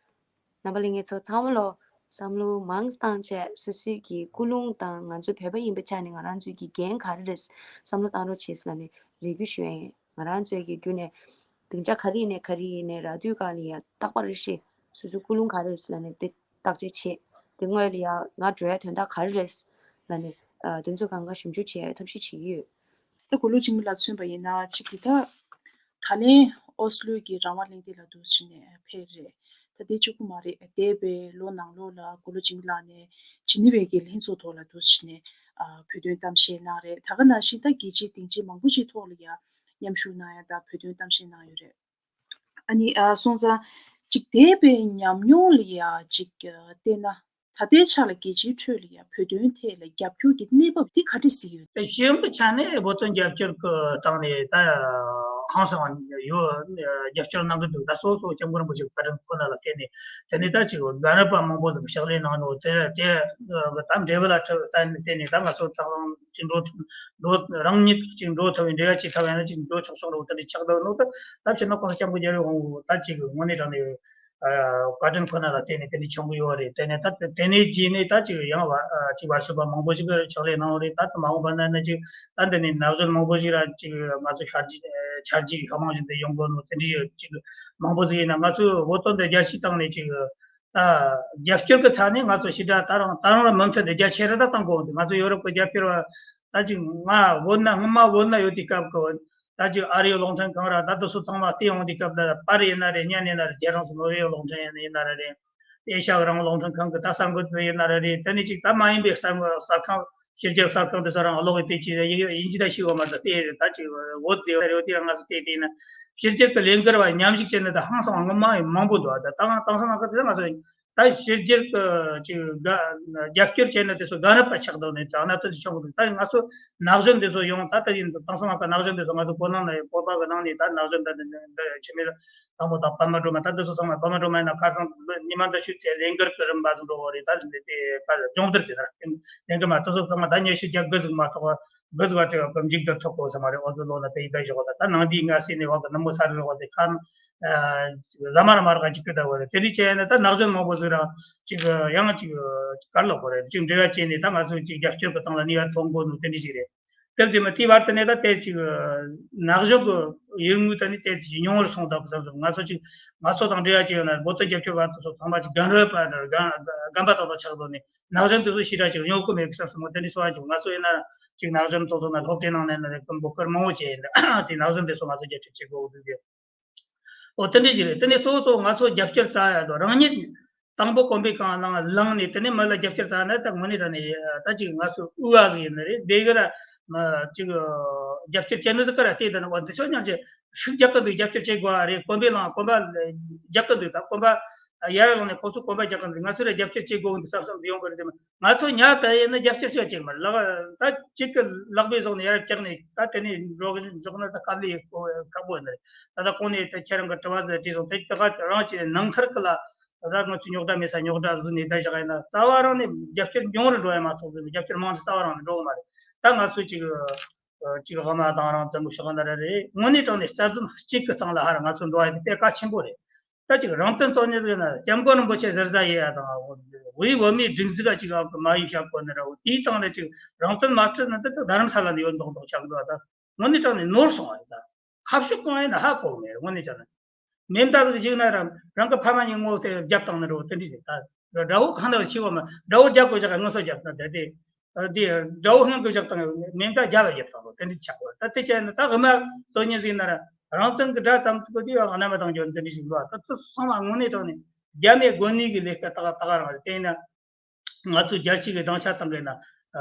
རྣམ་པ་ལྷན་རྒྱས་ཚོ་ཚང་མ་ལོ་བསམ་བློ་མང་བཏང་བྱས་སོ་སོའི་གི་ཀུན་སློང་དང་ང་ཚོ་བོད་པ་ཡིན་པའི་ཆ་ནས་ང་རང་ཚོའི་གི་འགན་ག་རེ་རེད་བསམ་བློ་བཏང་རོགས་བྱེད་ཟེར་ནས་རེ་སྐུལ་ཞུ་ཡ་ཡིན། ང་རང་ཚོའི་གི་བརྒྱུད་ནས་སྡིངས་ཆ་ག་རེ་ཡིན་ནའི་ག་རེ་ཡིན་ནའི་རག་དུས་གང་ལ་ཡ་རྟག་པར་རེ་ཞིག་སོ་སོའི་ཀུན་སློང་ག་རེ་རེད་ཟེར་ནས་དེ་བརྟག་དཔྱད་བྱེད། དེ་སྔོན་ལ་ཡ་ང་འགྲོ་ཡ་དོན་དག་ག་རེ་རེད་ཟེར་ནས་དེ་ཚོ་གང་ག་ཞིབ་འཇུག་བྱེད་ཡ་ཐབས་ཤེས་བྱེད་ཀྱི་ཡོད། ད་གུ་ལུ་ཅིང་མི་ལ་མཚོན་པ་ཡིན་ན་གཅིག་གི་ད། ད་ལན་ཨོ་སི་ལོའི་གི་རང་དབང་གླེང་སྟེགས་ལ་འདུག་ཕྱིན་ནས་ཕེབས་རེད། ད་དེ་གཅིག་པུ་མ་རེད། འདས་པའི་ལོ་ནང་ལོགས་ལ་གུ་ལུ་ཅིང་མི་ལགས་ནས་ཇི་ནི་ཝའི་གི་ལྷན་ཚོགས་ཐོག་ལ་འདུག་ཕྱིན་ནས་ཨ་བོད་དོན་གཏམ་བཤད་གནང་རེད། ད་ག་ནང་བཞིན་ད་རྒྱལ་སྤྱིའི་སྡིངས་ཆ་མང་པོ་ཅིག་ཐོག་ལ་ཡ་མཉམ་ཞུགས་གནང་ཡ་ད་བོད་དོན་གཏམ་བཤད་གནང་ཡོད་རེད། ཨ་ནི་ཨ་སོང་ཙང་ཅིག་འདས་པའི་ཉམས་མྱོང་ལ་ཡ་ཅིག་བལྟས་ན། ད་ལྟའི་ཆ་ལ་རྒྱལ་སྤྱིའི་ཁྲོད་ལ་ཡང་བོད་དོན་ཐད་ལ་རྒྱབ་སྐྱོར་གྱི་གནས་བབ་འདི་ག་འདྲ་ཞིག་ཡོད། ཞེ་པོ་ཆ་ནས་བོད་དོན་རྒྱབ་སྐྱོར་གྱི་སྟེང་ནས་ད་ཧང་སང་ཡོད། རྒྱབ་སྐྱོར་གནང་གི་འདུག་ད་གཙོ་བོ་སྐྱབས་མགོན་རིན་པོ་ཆེ་བཀའ་དྲིན་ཁོ་ན་ལ་བརྟེན་ནས་དེ་ནས་ད་ཅིག་རྒན་རབས་པ་མང་པོ་ཟིག་ཕྱག་ལས་གནང་ནོ་དེ་དེ་ད་འབྲེལ་བ་ལ་ཁྲིད་བརྟེན་ནས་ད་ང་ཚོ་ད་ཅིག་འགྲོ་ཐུབ་འགྲོ་རང་ཉིད་ཅིག་འགྲོ་ཐུབ་པའི་འབྲེལ་བ་ཅིག་ཐུབ་ཡ་ན་ཅིག་འགྲོ་ཆོག་ཆོག་རེད། དེ་འདྲ་ཆགས་འདུག་ནོ་ད་ད་ཕྱིར་ན་གོང་ས་སྐྱབས་མགོན་རྒྱལ་བའི་དབང་པོ་ད་ཅིག་དངོས་གནས་དྲང་གནས། བཀའ་དྲིན་ཁོ་ན་ལ་བརྟེན་ནས་དེ་འདྲ་བྱུང་གི་ཡོད་རེད། དེ་ནས་ད་དེ་ནས་རྗེས་ནས་ད་ཅིག་ཡང་བ་ཅིག་བར་ཞུ་བ་མང་པོ་ཞིག་གིས་ཕྱག་ལས་གནང་བ་རེད། ད་དེ་མ་འོངས་པ་ན་ནི་ཅིག་ད་འདི་ནས་ན་གཞོན་མང་པོ་ཞིག་ར་ཅིག་ང་ཚོ་ཤར་རྒྱུད་ཤར་རྒྱུད་ཀྱི་ཤོག་མང་ཞིག་འདི་ཡོང་དགོས་ནོ་དེ་འདྲ་ཅིག་མང་པོ་ཟིག་ཡིན་ན་ང་ཚོའི་བོད་དོན་འདི་རྒྱལ་སྤྱིའི་སྟེང་ནས་ཅིག་ད་རྒྱབ་སྐྱོར་གྱི་ཆ་ནས་ང་ཚོ་ཞེ་དྲག་ད་རུང་ད་རུང་ལ་མུ་མཐུད་དེ་རྒྱ་ཆེ་རུ་ད་གཏོང་དགོས་འདུག་ང་ཚོ་ཡོ་རོབ་ཀྱི་རྒྱབ་སྐྱོར་བ་ད་ཅིག་ང་བོད་ན་སྔོན་མ་བོད་ན་ཡོད་དུས་སྐབས་ཀྱི་ད་ཅིག་ཨ་རིའི་རླུང་འཕྲིན་ཁང་ར་ད་དེ་ཚོ་ཚང་མ་བལྟས་ཡོང་དུས་སྐབས་ལ་པར་ཡིན་ན་རེད། བརྙན་ཡིན་ན་རེད། རྒྱལ་རོང་སུ་ནོར་ཝེ་རླུང་འཕྲིན་ཡིན་ན་རེད། ཨེ་ཤ་ཡ་རང་དབང་རླུང་འཕྲིན་ཁང་གི་ད་གསར་འགོད་པ་ཡིན་ན་རེད། དེ་ནས་ཅིག་ད་མ་ཡིན་པའི་གསར་འགོད་གསར་ཁང་ཕྱི་རྒྱལ་གསར་ཁང་དེ་ཚོ་རང་ཀློག་གི་དེ་ཅིག་ཡིན་གྱི་ད་ཤི་བ་མ་ད་བལྟས་རེད། ད་ཅིག་བོད་ཟེར་བ་རེད། དེ་རང་ང་ཚོ་བལྟས་བལྟས་ན་ཕྱི་རྒྱལ་གི་ལས་འགུལ་བ་མཉམ་ཞུགས་བྱས་ནས་ད་ཧང་སང་བ་ངོ་མ་ཡང་མང་པོ་འདུག་ད་ད་ང་དེང་སང་ང་ཚོ་ད་ཕྱི་རྒྱལ་གྱི་ཅིག་དགའ་རྒྱབ་སྐྱོར་བྱས་ན་དེ་ཚོ་དགའ་རབ་པ་ཆགས་འདུག་ནས་ད་གནད་དོན་ཅིག་བྱུང་གི་འདུག་ད་ང་ཚོ་ན་གཞོན་དེ་ཚོ་ཡོང་ད་ལྟ་ཡིན་དུས་དེང་སང་ང་ཚོ་ན་གཞོན་དེ་ཚོ་ང་ཚོ་བོད་ནང་ནས་བོད་པ་གི་ནང་ནས་ད་ན་གཞོན་ད་འདི་འདི་ཆེ་མེད་དང་པོ་དང་བར་མ་སྒྲོལ་མ་ད་འདི་ཚོ་ཚང་མ་བར་མ་སྒྲོལ་མ་ཡིན་ན་ཁ་སང་ཉི་མ་འདི་ཆུ་ཚོད་ལས་འགུལ་གྱི་རིམ་པ་ཟིག་འགྲོ་བ་རེད། ད་འདི་དེ་ག་སྦྱོང་བརྡར་བྱས་ན་ལས་འགུལ་མ་དེ་ཚོ་ཚང་མ་ད་ཉི་ཤུ་རྒྱ་དགུ་ཟིག་མ་གཏོགས་དགུ་ཟིག་བ་དེ་བ་མཇུག་བསྡུ་ཐུབ་གོ་ས་མ་རེད། ཨོ་ཚོ་ལོ་ན་དེ་ཡི་ད་ཞོག་ད་ད་ནང་དེའི་ང་སྲིད་ནས་བ་གི་ནུབ་མོ་ས་རི་རོ་བ་དེ་ཁ་ན། ཟ་མ་ར་མ་ར་ག་ཅིག་གི་ད་བ་རེད། དེ་འདྲ་བྱས་ན་ད་ན་གཞོན་མང་པོ་ཟིག་རང་ཅིག་ཡང་ཅིག་གར་ལོག་གོ་རེད། ཅིག་འབྲེལ་བ་བྱས་ནས་ད་ང་ཚོ་ཅིག་རྒྱབ་སྐྱོར་གི་སྟེང་ལ་ནུས་པ་ཐོན་དགོས་ནོ་དེ་འདྲ་ཞིག་རེད། དེ་བྱས་མ་དེའི་བར་དུ་ནས་ད་དེ་ཅིག་ན་གཞོན་གི་ཡུལ་དངོས་ད་ནི་དེ་ཅིག་ཉུང་བར་སོང་ད་གི་བསམ་སོང་། ང་ཚོ་ཅིག་ང་ཚོ་དང་འབྲེལ་བ་ཅིག་ཡོད་ན་བོད་དོན་རྒྱབ་སྐྱོར་བ་དེ་ཚོ་ཚང་མ་ཅིག་རྒན་རབས་པ་རྒན་རྒན་པ་ཏག་ཏག་ཆགས་འདུག་ནས་ན་གཞོན་དེ་ཚོ་ཞེ་དྲག་ཅིག་ཉོ་གི་མེད་གི་བསམ་སོང་། དེ་འདྲ་སོང་བ་ཅིག་ང་ཚོ་ཡིན་ན་ཅིག་ན་གཞོན་དེ་ཚོ་ན་སློབ་གྲྭའི་ནང་ནས་ན་ཀུན་པོ་སྐར་མང་བོ་བྱས་ཡིན་ད་དེ་ན་གཞོན་དེ་ཚོ་ང་ཚོ་རྒྱབ་སྐྱོར་བྱེད་དགོས་འདུག་གི། ཨོ་དེ་འདྲ་ཞིག་རེད། དེ་ནས་གཙོ་བོ་གཙོ་བོ་ང་ཚོ་རྒྱབ་སྐྱོར་རྩ་ཡ་དང་རང་ཉིད་དང་པོ་གོམ་པའི་གང་ལངས་ལངས་ནས་དེ་ནས་མི་ལ་རྒྱབ་སྐྱོར་རྩ་ན་ད་དངོས་གནས་དྲང་ནས་ད་ཅིག་ང་ཚོ་དབུ་བ་ཟིག་ཡིན་ནི་རེད། དེ་གི་ད་ཅིག་རྒྱབ་སྐྱོར་བྱེད་ནི་ཟིག་ག་ར་བལྟས་ད་ནི་བ་འདི་ཤོག་ཉང་ཅིག་ཤུགས་རྒྱག་གི་འདུག་རྒྱབ་སྐྱོར་བྱེད་དགོས་པ་རེད། གོམ་པའི་ལངས་གོམ་པ་རྒྱག་གི་འདུག་ད་གོམ་པ་ཡར་ལངས་ནས་ཁོ་ཚོ་གོམ་པ་རྒྱག་གི་འདུག་ང་ཚོ་ར་རྒྱབ་སྐྱོར་བྱེད་དགོས་འདུག་བསམ་བསམ་ཡོང་གི་རེད། དེ་མ་ང་ཚོ་ཉག་ད་ཡིན་ན་རྒྱབ་སྐྱོར་བྱེད་ཅིག་མ་ལག་ད་གཅིག་གི་ལག་པའི་ཟོག་ནས་ཡར་བཀྱགས་ནས་ད་དེ་ནས་འགྲོ་གི་འཇོག་ན་ད་དཀའ་ལས་ཁག་པོ་ཡིན་ནི་རེད། ད་ད་གོང་ནས་ད་ཁྱེད་རང་གི་དྲི་བ་ཟེར་དེ་སོང་དེ་ད་ག་རང་ཅིག་ནང་ཁར་གི་ལ་ད་ང་ཚོ་རྙོག་དྲ་མེད་ས་རྙོག་དྲ་བཟོས་ནས་ད་བཞག་ཡིན་ན་རྩ་བ་རང་ནས་རྒྱབ་སྐྱོར་ཉུང་རུ་འགྲོ་ཡ་མ་གཏོགས་རྒྱབ་སྐྱོར་མང་དུ་རྩ་བ་རང་ནས་འགྲོ་གི་མ་རེད། ད་ང་ཚོ་ཅིག་ཅིག་དབུ་མ་དང་རང་བཙན་པོ་ཤོག་ན་ར་རེད། དངོས་གནས་དྲང་ནས་རྩ་དོན་གཅིག་གི་སྟེང་ལ་ཧ་ར་ང་ཚོ་འགྲོ་ཡ་དེ་དཔེ་གལ་ཆེན་པོ་རེད། ད་ཅིག་རང་བཙན་རྩོད་མཁན་ཟེར་ན་སྐྱབས་མགོན་རིན་པོ་ཆེ་ཟུར་ཟ་ཡེ་ཡ་དང་། དབུས་བོད་མིའི་སྒྲིག་འཛུགས་ཀ་ཅིག་ཨ་མ་ཡིག་བཤད་གོ་ནི་ར། དེའི་སྟེང་ནས་ཅིག་རང་བཙན་མ་ཁྲིད་ན་ད་ད་རྡ་རམ་ས་ལ་ནས་ཡོད་མདོག་མདོག་ཆགས་འདུག་ད། དངོས་གནས་དྲང་ནས་ནོར་སོང་བ་རེད། ད་ཁ་ཕྱོགས་གང་ཡིན་ན་ཧ་གོ་མེད། དངོས་གནས་བྱས་ན་མེ་མདའ་ཟིག་བཞག་ན་རང་རང་གི་ཕ་མ་གཉིས་ངོ་དེ་རྒྱབ་བཏང་ནི་རེད། དེ་འདྲ་ཞིག་ད་དགྲ་བོ་གང་ལ་ཆེ་བ་མ་དགྲ་བོ་རྒྱབ་དགོས་བཞག་ངོ་སོ་རྒྱབ་ན་ད་དེ། ཨ་དེ་དགྲ་བོ་སྔོན་གྱི་བཞག་དང་མེ་མདའ་རྒྱབ་ལ་རྒྱབ་དང་དེ་འདྲ་ཆགས་པ། ད་དེ་བྱས་ན་ད་དབུ་མ་རྩོད་མཁན་ཟིག་ན་ར་རང་བཙན་གྱི་དགྲ་ཙམ་དུ་དེ་ཡང་རྣམ་པ་དང་འབྱོར་དེ་འདྲ་ཞིག་འདུག་ད་དེ་ཚང་མ་དངོས་གནས་དྲང་ནས་རྒྱ་མིའི་དགོན་གནས་ཀྱི་ལས་ཀ་ད་ག་ད་ག་རང་རེད། དེ་ཡིན་ན། ང་ཚོས་རྒྱལ་སྤྱི་གི་སྡིངས་ཆ་སྟེང་གི་ན་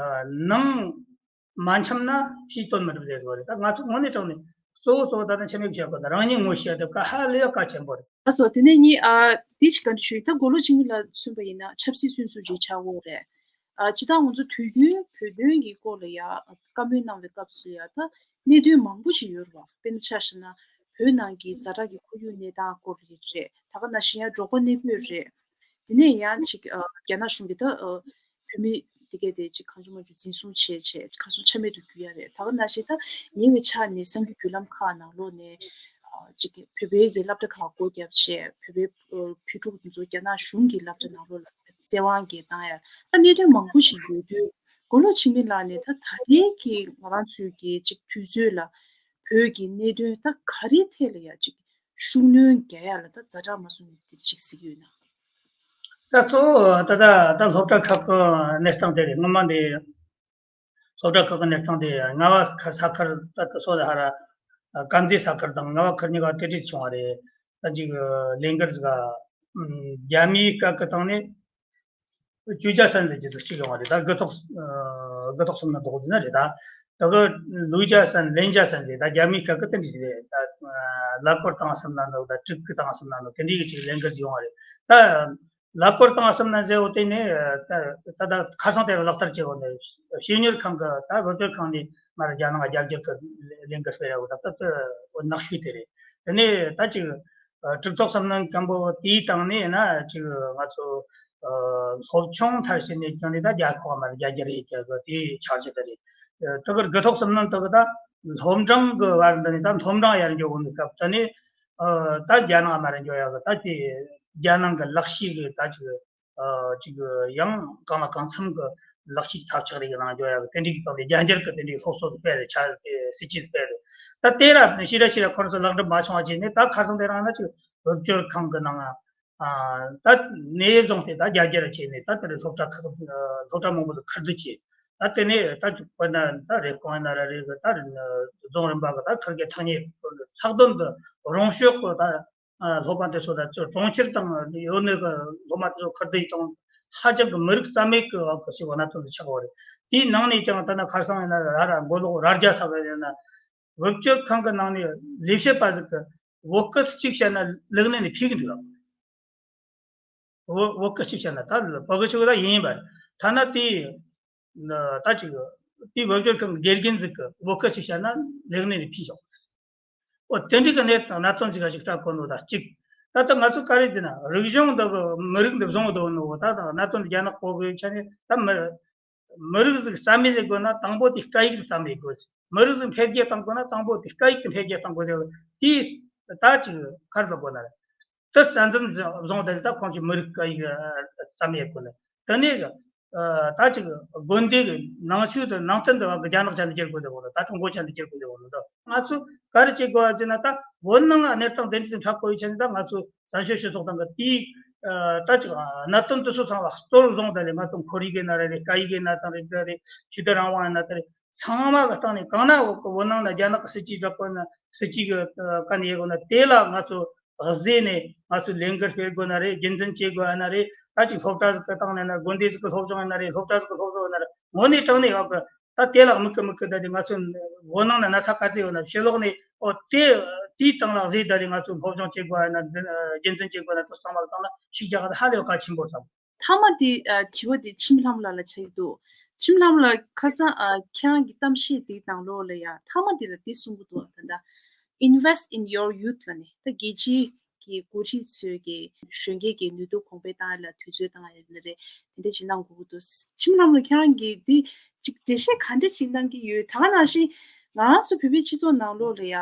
ནང་མ་འཆམ་ན་ཕྱིའི་དོན་མི་འགྲུབ་ཟེར་བ་རེད། ད་ང་ཚོ་དངོས་གནས་དྲང་ནས་གཙོ་བོ་གཙོ་བོ་ད་ལྟ་འཆམ་མེད་བྱ་དགོས། ད་རང་ཉིད་ངོ་ཤེས་ཡ་དེ་ག་ཧ་ལས་ཡ་གལ་ཆེན་པོ་རེད། ལགས་སོ། དེ་ནས་ངས་ཨ་དེ་ཞིག་བཀའ་འདྲི་ཞུ་ཡིན། ད་མགོ་ལོག་འཆི་མེད་ལགས་མཚོན་པ་ཡིན་ན་ཆབ་སྲིད་སུན་སུ་ཅིག་ཆགས་ཡོད་རེད། ཨ་སྤྱིར་བཏང་ང་ཚོ་དུས་རྒྱུན་བོད་དོན་གྱི་སྐོར་ལ་ཡ་བཀའ་མོལ་གནང་བའི་སྐབས་སུ་ཡ་ད་གནད་དོན་མང་པོ་ཞིག་ཡོད་རེད་བ། དཔེར་ན་ཆ་བཞག་ན་བོད་ནང་གི་ཛ་དྲག་གི་ཁོར་ཡུག་གནས་སྟངས་སྐོར་རེད། ད་ག་ནང་བཞིན་ཡ་འབྲོག་པ་གནས་སྤོས་རེད། དེ་ནས་ཡང་ཅིག་ཨ་རྒྱ་ནག་གཞུང་གིས་ད་ཨ་བོད་མི་དེ་གས་དེ་ཅིག་གང་བྱུང་མང་བྱུང་འཛིན་བཟུང་བྱས་བྱས་གར་སོང་ཆ་མེད་དུ་གྱུར་ཡ་རེད། ད་ག་ནང་བཞིན་ད་ཉེ་བའི་ཆར་ནས་གསར་འགྱུར་བརྒྱུད་ལམ་ཁག་ནང་ལོགས་ནས་ཨ་ཅིག་བོད་པའི་གི་སློབ་གྲྭ་ཁག་སྒོ་བརྒྱབ་བྱས་བོད་པའི་ཨ་བོད་ཕྲུག་དེ་ཚོ་རྒྱ་ནག་གཞུང་གི་སློབ་གྲྭ་ནང་ལོགས་ལ་བཙན་དབང་གིས་བཏང་ཡ་ད་གནད་དོན་མང་པོ་ཞིག་ཡོད་དུས། མགོ་ལོག་འཆི་མེད་ལགས་ནས་ད་ད་ལྟའི་གི་ང་རང་ཚོའི་གི་ཅིག་དུས་ཚོད་ལ་བོད་ཀྱི་གནད་དོན་ད་ག་རེའི་ཐད་ལ་ཡ་ཅིག་ཤུགས་སྣོན་རྒྱག་ཡ་ལ་ད་ཛ་དྲག་མ་སོང་ནས་དེ་ཅིག་གཟིགས་ཡོད་ན། ད་གཙོ་བོ་ད་ད་ད་སློབ་གྲྭ་ཁག་གི་གནས་སྟངས་དེ་རེད། སྔོན་མ་འདི་སློབ་གྲྭ་ཁག་གི་གནས་སྟངས་དེ་རྔ་བ་ཁ་ས་ཁུལ་ད་ད་སོ་ད་ཧ་ར་དཀར་མཛེས་ས་ཁུལ་དང་རྔ་བ་ཁུལ་གཉིས་ཀ་དེ་འདྲ་བྱུང་བ་རེད། ད་ཅིག་ལས་འགུལ་ཟིག་རྒྱ་མིའི་སྐད་ཀྱི་སྟེང་ནས་བཅོས་རྒྱ་ཟེར་མཁན་ཟིག་ཅིག་བྱུང་བ་རེད། ད་དགུ་ཐོག་ཨ་དགུ་ཐོག་གསུམ་ན་འདུག་ཟེར་ན་རེད། ད་དེ་གི་ལུས་རྒྱ་ཟེར་ལེན་རྒྱ་ཟེར་ཟིག་ད་རྒྱ་མིའི་སྐད་ཀྱི་དེ་འདྲ་ཟིག་རེད། ད་ལ་སྐོར་བཏང་གསུམ་ན་འདུག་ད་དྲུག་གི་བཏང་གསུམ་ན་འདུག་དེ་འདྲའི་གི་ཅིག་ལས་འགུལ་ཟིག་ཡོང་བ་རེད། ད་ལ་སྐོར་བཏང་གསུམ་ན་ཟེར་བ་དེ་ནས་ད་ད་ད་ཁ་སང་དེ་ལག་བསྟར་བྱས་བ་ནས་བཤེས་གཉེར་ཁང་གི་ད་བོད་སྐྱོར་ཁང་ནས་མར་རྒྱ་ནག་རྒྱ་སྒྱུར་གི་ལས་འགུལ་སྤེལ་ཡ་བོ་ད་ད་ད་ནག་ཤོས་དེ་རེད། དེ་ནས་ད་ཅིག་ཨ་གྲུབ་ཐོབ་བསམ་གནས་མགོན་པོ་དེའི་སྟེང་ནས་ཡིན་ན་ཅིག་ང་ཚོ་ཨ་སློབ་ཆུང་མཐར་ཕྱིན་ནས་བྱུང་ནས་ད་རྒྱ་ཁོག་མར་རྒྱ་རྒྱ་རེད་ཀྱི་དེའི་འཆར་གཞི་དེ་རེད། ཨ་དེ་གར་དགུ་ཐོག་གསུམ་ནང་དེ་གི་ད་སློབ་འབྲིང་གི་བར་འདི་ནས་ད་སློབ་འབྲིང་ཡར་འགྱོ་དགོས་ནི་སྐབས་དེ་ནས་ཨ་ད་རྒྱ་ནག་མར་འགྱོ་ཡ་གི་ད་དེ་རྒྱལ་ནང་གི་ལག་ཤེས་གི་ད་ཅིག་ཨ་ཅིག་ཡང་གང་ལ་གང་འཚམ་གི་ལག་ཤེས་ཐབས་ཆག་རེ་གི་ནང་འཇོག་ཡ་གི་དེ་འདྲའི་གི་སྟེང་ནས་རྒྱ་འགྱུར་གི་དེ་འདྲའི་སློབ་གསོ་དེ་སྤེལ་རེད། ཆ་དེ་སྲིད་ཇུས་སྤེལ་རེད། ད་དེ་ར་ཤི་ར་ཤི་ར་ཁོ་རང་ཚོ་ལེགས་འགྲུབ་མ་བྱུང་བ་བྱས་ནས་ད་ཁ་སང་དེ་རིང་ན་ཅིག་བོད་སྐྱོར་ཁང་གི་ནང་ཨ་ད་ནས་བཟུང་སྟེ་ད་རྒྱ་འགྱུར་བྱས་ནས་ད་དེ་རིང་སློབ་གྲྭ་ཁག་སློབ་གྲྭ་མང་པོ་དུ་ཁུར་བསྡུ་བྱས། ད་དེ་ནས་ད་ཅིག་དཔེར་ན་ད་རེབ་གོང་ཡིན་ན་ར་རེད་གི་ད་རྫོང་རིམ་པ་གི་ད་ཁུར་གི་ཐག་ཉེ་ལྷག་དོན་དུ་རོང་ཤོད་གི་ད་ཨ་སློབ་མ་དེ་ཚོ་ད་ཅིག་གྲོང་ཁྱེར་དང་ཡོད་ནི་གི་སློབ་མ་དེ་ཚོ་ཁུར་བསྡུ་ཡིས་དང་ཧ་ཅང་གི་མི་རིགས་རྩ་མེད་གི་འོག་གི་ཞིག་གནད་དོན་དུ་ཆགས་པ་རེད། དེའི་ནང་ནས་ཀྱང་ད་ན་ཁ་སང་ཡིན་ན་ར་ར་མགོ་ལོག་རྭ་རྒྱ་ས་གི་ཡིན་ན་བུ་བཅོལ་ཁང་གི་ནང་ནས་ལས་བྱེད་པ་ཟིག་གི་བོད་སྐད་གཅིག་བཤད་ན་ལེགས་ནས་ནས་ཕུད་གི་འདུག་ལ། བོད་བོད་སྐད་གཅིག་བཤད་ན་ད་ལ་བོད་སྐད་ཆོ་ག་ད་ཡིན་ཡིན་པ་རེད། ཐ་ན་དེའི་ད་ཅིག་དེའི་བོད་སྐྱོར་ཁང་གི་དགེ་རྒན་ཟིག་གི་བོད་སྐད་ཅིག་བཤད་ན་ལེགས་ནས་ནས་ཕུད་ཆོག་པ་རེད། འོ་དེ་འདྲའི་གི་གནས་དང་གནད་དོན་ཅིག་ག་ཅིག་སྐྲག་གོ་ནོ་ད་གཅིག་ད་ལྟ་ང་ཚོ་ག་རེ་ཟེར་ན་རིག་གཞུང་འདི་གི་མི་རིགས་འདི་བཟུང་འདུག་ནོ་ད་ད་གནད་དོན་རྒྱ་ནག་གོ་གི་ཆ་ནས་ད་མི་མི་རིགས་ཟིག་རྩ་མེད་ལས་དགོས་ན་དང་པོ་དེ་སྐད་ཡིག་རྩ་མེད་དགོས། མི་རིགས་ཟིག་འཕེལ་རྒྱས་གཏང་དགོས་ན་དང་པོ་དེ་སྐད་ཡིག་དེ་འཕེལ་རྒྱས་གཏང་དགོས་ཟེར། དེ་ད་ཅིག་ག་རེ་ལབ་དགོས་ན་རེད། དེ་རྩ་འཛིན་བཟུང་བསྡད་ད་ཁོང་ཚོས་མི་རིགས་སྐད་ཡིག་རྩ་མེད་དགོས་ན་དེ་ནས་ད་ཅིག་དགོན་སྡེ་གི་ནང་ཆོས་དང་ནང་བསྟན་དུ་བ་གི་རྒྱ་ནག་ཅན་དུ་བསྒྱུར་དགོས་ཟེར་བ་ལ་ད་ཀྲུང་གོ་ཅན་དུ་བསྒྱུར་དགོས་ཟེར་བ་ལ་ད་ང་ཚོ་ག་རེ་བྱེད་དགོས་ཟེར་ན་ད་བོད་ནང་གནས་སྟངས་དེ་འདྲ་ཅིག་འཁྲབ་དགོས་ཡོད་ཆ་ནས་ད་ང་ཚོ་བཙན་བྱོལ་སྤྱི་ཚོགས་ནང་གི་དེའི་ཨ་ད་ཅིག་གནད་དོན་དེ་ཚོ་ཚང་མ་གཙོར་བཟུང་བསྡད་ནས་ང་ཚོ་ཁོར་ཡུག་གི་ན་རེ་རེད། སྐད་ཡིག་གི་ན་དང་རེད་ད་རེད། ཆོས་དད་རང་དབང་ཡིན་ན་ད་རེད། ཚང་མ་གི་སྟེང་ནས་གང་ན་འོག་གི་བོད་ནང་ན་རྒྱ་ནག་གི་སྲིད་ཇུས་བསྒྲགས་དགོས་ན་སྲིད་ཇུས་གི་ཨ་ག་ནས་ཡོད་དགོས་ན་དེ་ལ་ང་ཚོ་གཟིགས་ནས་ང་ཚོ་ལས་འགུལ་སྤེལ་དགོས་ན་རེད། རྒྱུན་འཛིན་བྱེད་དགོས་ན་རེད། ད་ཅིག་སློབ་གྲྭ་ཟིག་གི་སྟེང་ནས་ན་དགོན་སྡེ་ཟིག་གི་སློབ་སྦྱོང་ཡིན་ན་རེད། སློབ་གྲྭ་ཟིག་གི་སློབ་སྦྱོང་ཡིན་ན་རེད། དངོས་གནས་དྲང་གནས་ཡོད་གི་ད་དེ་ལ་མིག་གི་མིག་གི་ད་དེ་ང་ཚོ་བོད་ནང་ན་ན་ཚ་ག་ཚོད་ཡོད་ན་ཕྱི་ལོགས་ནས་ཨོ་དེ་དེའི་སྟེང་ལ་གཟིགས་ད་དེ་ང་ཚོ་སློབ་སྦྱོང་བྱེད་དགོས་ན་རྒྱུན་འཛིན་བྱེད་དགོས་ན་དེ་ཚང་མ་གི་སྟེང་ལ་ཤུགས་རྒྱག་ག་ད་ཧ་ལས་གལ་ཆེན་པོ་བསམ། མཐའ་མ་དེ་ཨ་དྲི་བ་དེ་ཁྱིམ་ལྷམ་ལགས་ལ་ཆགས་ཀྱི་འདུག་ཁྱིམ་ལྷམ་ལགས་ཁ་སང་ཨ་ཁྱེད་རང་གི་གཏམ་བཤད་དེའི་ནང་ལོགས་ལ་ཡ་མཐའ་མ་དེ་ལ་དེ་གསུང་གི་འདུག་ད་ལྟ་invest in your youth ལ་ནི་ད་རྒྱལ་སྤྱིའི་གི་འགོ་ཁྲིད་ཚོས་ཀྱི་གཞོན་སྐྱེས་ཀྱི་ནུས་སྟོབས་གོང་འཕེལ་བཏང་ཡ་ལ་དུས་ཚོད་བཏང་ཡ་ནི་རེད། དེ་འདྲ་ཅིག་གནང་དགོས་ཀྱི་འདུག་ཁྱིམ་ལྷམ་ལགས་ཁྱེད་རང་གིས་དེ་ཅིག་འགྲེལ་བཤད་ག་འདྲ་ཅིག་གནང་གི་ཡོད། ད་ག་ནང་བཞིན་ང་རང་ཚོ་བོད་པའི་སྤྱི་ཚོགས་ནང་ལོགས་ལ་ཡ།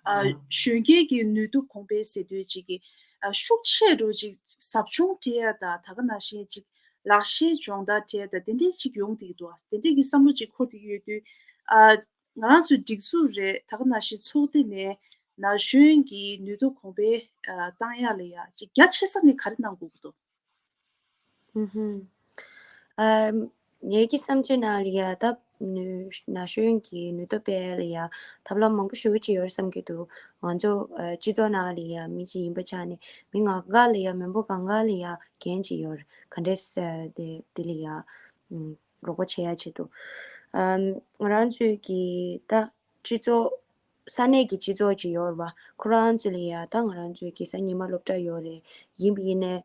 ཨ་གཞོན་སྐྱེས་ཀྱི་ནུས་སྟོབས་གོང་འཕེལ་ཟེར་དུས་ཅིག་གི་ཨ་ཤུགས་ཆེ་འགྲོ་ཅིག་ཟབ་སྦྱོང་སྤྲད་ཡ་དང་། ད་ག་ནང་བཞིན་ཅིག་ལག་ཤེས་སྦྱོང་བརྡར་སྤྲད་ཡ་དང་། དེ་འདྲའི་ཅིག་ཡོང་བསྡད་ཀྱི་འདུག་དེ་འདྲའི་གི་བསམ་བློ་ཅིག་འཁོར་བསྡད་ཀྱི་ཡོད་དུས། ཨ་ང་རང་ཚོའི་སྒྲིག་འཛུགས་རེད། ད་ག་ནང་བཞིན་ཚོགས་སྡེ་ནས་ན་གཞོན་གྱི་ནུས་སྟོབས་གོང་འཕེལ་ཨ་བཏང་ཡ་ལ་ཡ་ཅིག་རྒྱ་ཆེ་ས་ནས་ག་རེ་གནང་དགོས་ཀྱི་འདུག་ཨུ་ཧུམ། ཨ་ངེད་ཀྱི་བསམ་ཚུལ་ནང་ལ་ཡ་ད་ནུས་ན་གཞོན་གྱི་ནུས་སྟོབས་སྤེལ་ལ་ཡ་ཐབས་ལམ་མང་པོ་ཞེ་པོ་ཅིག་ཡོད་རེད་བསམ་གྱི་འདུག་ང་ཚོ་ཨ་སྤྱི་ཚོགས་ནང་ལ་ཡ་མི་གཅིག་ཡིན་པ་ཆ་ནས་མི་སྒང་ག་ལ་ཡ་མི་འབོར་སྒང་ག་ལ་ཡ་འགན་ཅིག་ཡོད་རེད། ག་འདྲས་ཨ་དེ་དེ་ལ་ཡ་ཨུམ་རོགས་པ་བྱེད་ཡ་ཆེད་དུ། ཨམ་ང་རང་ཚོའི་གི་ད་སྤྱི་ཚོགས་ས་གནས་ཀྱི་སྤྱི་ཚོགས་ཅིག་ཡོད་རེད་བ། ཁོ་རང་ཚོ་ལ་ཡ་ད་ང་རང་ཚོའི་གི་གཟའ་ཉི་མ་སློབ་གྲྭ་ཡོད་རེད། ཡིན་པ་ཡིན་ནའི་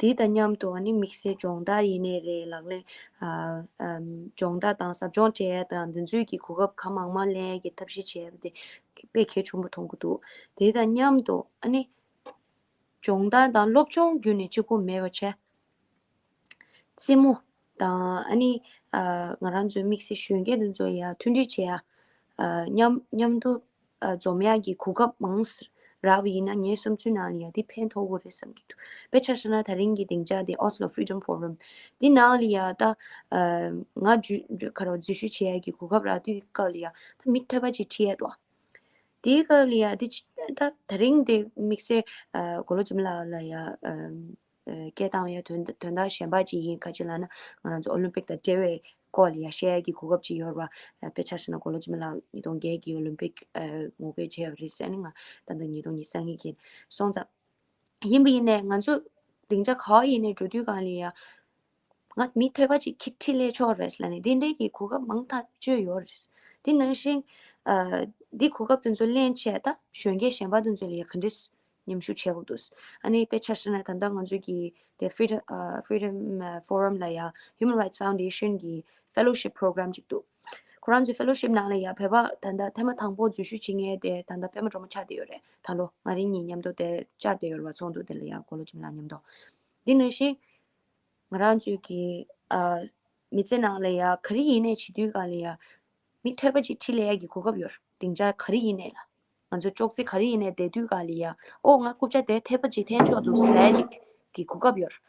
དེ་དང་མཉམ་དུ་ཨ་ནི་དམིགས་བསལ་སྦྱོང་བརྡར་ཡིན་ནའི་རེད། ལག་ལེན་ཨ་ཨམ་སྦྱོང་བརྡར་དང་ཟབ་སྦྱོང་སྤྲད་ཡ་དང་། འདི་ཚོའི་གི་གོ་སྐབས་གང་མང་མང་ལེན་ཡ་གི་ཐབས་ཤེས་བྱས་པ་དེ་དཔེ་གལ་ཆེན་པོ་མཐོང་གི་འདུག་དེ་དང་མཉམ་དུ་ཨ་ནི་སྦྱོང་བརྡར་དང་སློབ་སྦྱོང་བརྒྱུད་ནས་གཅིག་པུ་མེད་པ་བྱས། རྩེད་མོ་དང་ཨ་ནི་ཨ་ང་རང་ཚོའི་དམིགས་བསལ་གཞོན་སྐྱེས་དེ་ཚོ་ཡ་མཐུན་སྒྲིལ་བྱེད་ཡ། ཨ་མཉམ་མཉམ་དུ་ཨ་འཛོམས་ཡ་གི་གོ་སྐབས་མང་ཙམ་རག་པ་ཡིན་ན་ངའི་བསམ་ཚུལ་ནང་ལ་ཡ་དེ་ཕན་ཐོགས་ཀྱི་རེད་བསམ་གྱི་འདུག་དཔེ་ཆ་བཞག་ན་ད་རིང་གི་སྡིངས་ཆ་དེ་Oslo Freedom Forum དེ་ནང་ལ་ཡ་ད་ཨ་ང་འཛུལ་ག་རེ་འཛུལ་ཞུགས་བྱེད་ཡ་གི་གོ་སྐབས་རག་དུས་སྐབས་ལ་ཡ་ད་མི་ཐོས་པ་ཅིག་ཁྲིད་ཡ་འདུག་དེའི་སྐབས་ལ་ཡ་དེ་ཅི་ད་ད་རིང་དེ་དམིགས་བསལ་ཨ་མགོ་ལོག་འཇིགས་མེད་ལགས་ལ་ཡ་ཨ་ཨ་སྐད་བཏང་ཡ་དོན་དོན་དག་གཞན་པ་ཅིག་ཡིན། ག་ཅི་ལབ་ན་ང་རང་ཚོ་ཨོ་ལིམ་པིག་དང་འབྲེལ་བའི་སྐོར་ལ་ཡ་བཤད་ཡ་གི་གོ་སྐབས་ཅིག་ཡོད་རེད་བ། ཨ་དཔེ་ཆ་བཞག་ན་མགོ་ལོག་འཇིགས་མེད་ལགས་ཉིས་སྟོང་བརྒྱད་ཀྱི་ཨོ་ལིམ་པིག་ཨ་ངོ་རྒོལ་བྱས་པ་རེད་ཟེར་ནས། ང་ད་ལྟ་ཉིས་སྟོང་ཉི་ཤུ་རྩ་གཉིས་ཀྱི་སོང་ཙང་། ཡིན་པ་ཡིན་ནའི་ང་ཚོ་སྡིངས་ཆ་ག་པར་ཡིན་ནའི་འགྲོ་དུས་སྒང་ལ་ཡ། ང་མི་ཐོས་པ་ཅིག་ཁྲིད་ཁྲིད་ལས་ཆོག་རེད་ལབ་ནས་དེ་འདྲའི་གི་གོ་སྐབས་མང་ཐག་ཆོད་ཡོད་རེད། དེ་ནང་བཞིན་ཨ་འདི་གོ་སྐབས་དེ་ཚོ་ལེན་བྱས་ད་གཞོན་སྐྱེས་གཞན་པ་དེ་ཚོ་ལ་ཡ་ག་འདྲས་མཉམ་ཞུགས་བྱེད་དགོས་འདུག་ཨ་ནི་དཔེ་ཆ་བཞག་ན་ད་ལྟ་ང་ཚོ་གི་དེ་Freedom ཨ་Freedom ཨ་Forum ལ་ཡ་Human Rights Foundation གི་Fellowship Program ཅིག་འདུག་ཁོ་རང་ཚོའི་Fellowship ནང་ལ་ཡ་བོད་པ་ད་ལྟ་ཐེངས་མ་དང་པོ་འཛུལ་ཞུགས་བྱེད་མཁན་དེ་ད་ལྟ་པད་མ་སྒྲོལ་མ་ཆགས་བསྡད་ཡོད་རེད། ད་ལོ་ང་རང་གཉིས་མཉམ་དུ་དེ་བཅར་བསྡད་ཡོད་རེད་བ། ཚོགས་འདུ་དེ་ལ་ཡ་མགོ་ལོག་འཇིགས་མེད་ལགས་མཉམ་དུ། དེ་ནང་བཞིན་ང་རང་ཚོའི་གི་ཨ་མི་ཚེ་ནང་ལ་ཡ་ག་རེ་ཡིན་ནའི་བྱེད་དུས་སྒང་ལ་ཡ་མི་ཐོས་པ་ཅིག་ཁྲིད་ལས་ཡ་གི་གོ་སྐབས་ཡོད་རེད། སྡིངས་ཆ་ག་རེ་ཡིན་ནའི་ལ་ང་ཚོ་ཅོག་ཙེ་ག་རེ་ཡིན་ནའི་བསྡད་དུས་སྒང་ལ་ཡ་ཨོ་ང་རྐུབ་ཀྱག་དེ་ཐེབས་པ་ཅིག་འཐེན་ཆོག་འདུག་ཟེར་ཡ་ཅིག་གི་གོ་སྐབས་ཡོད་རེད།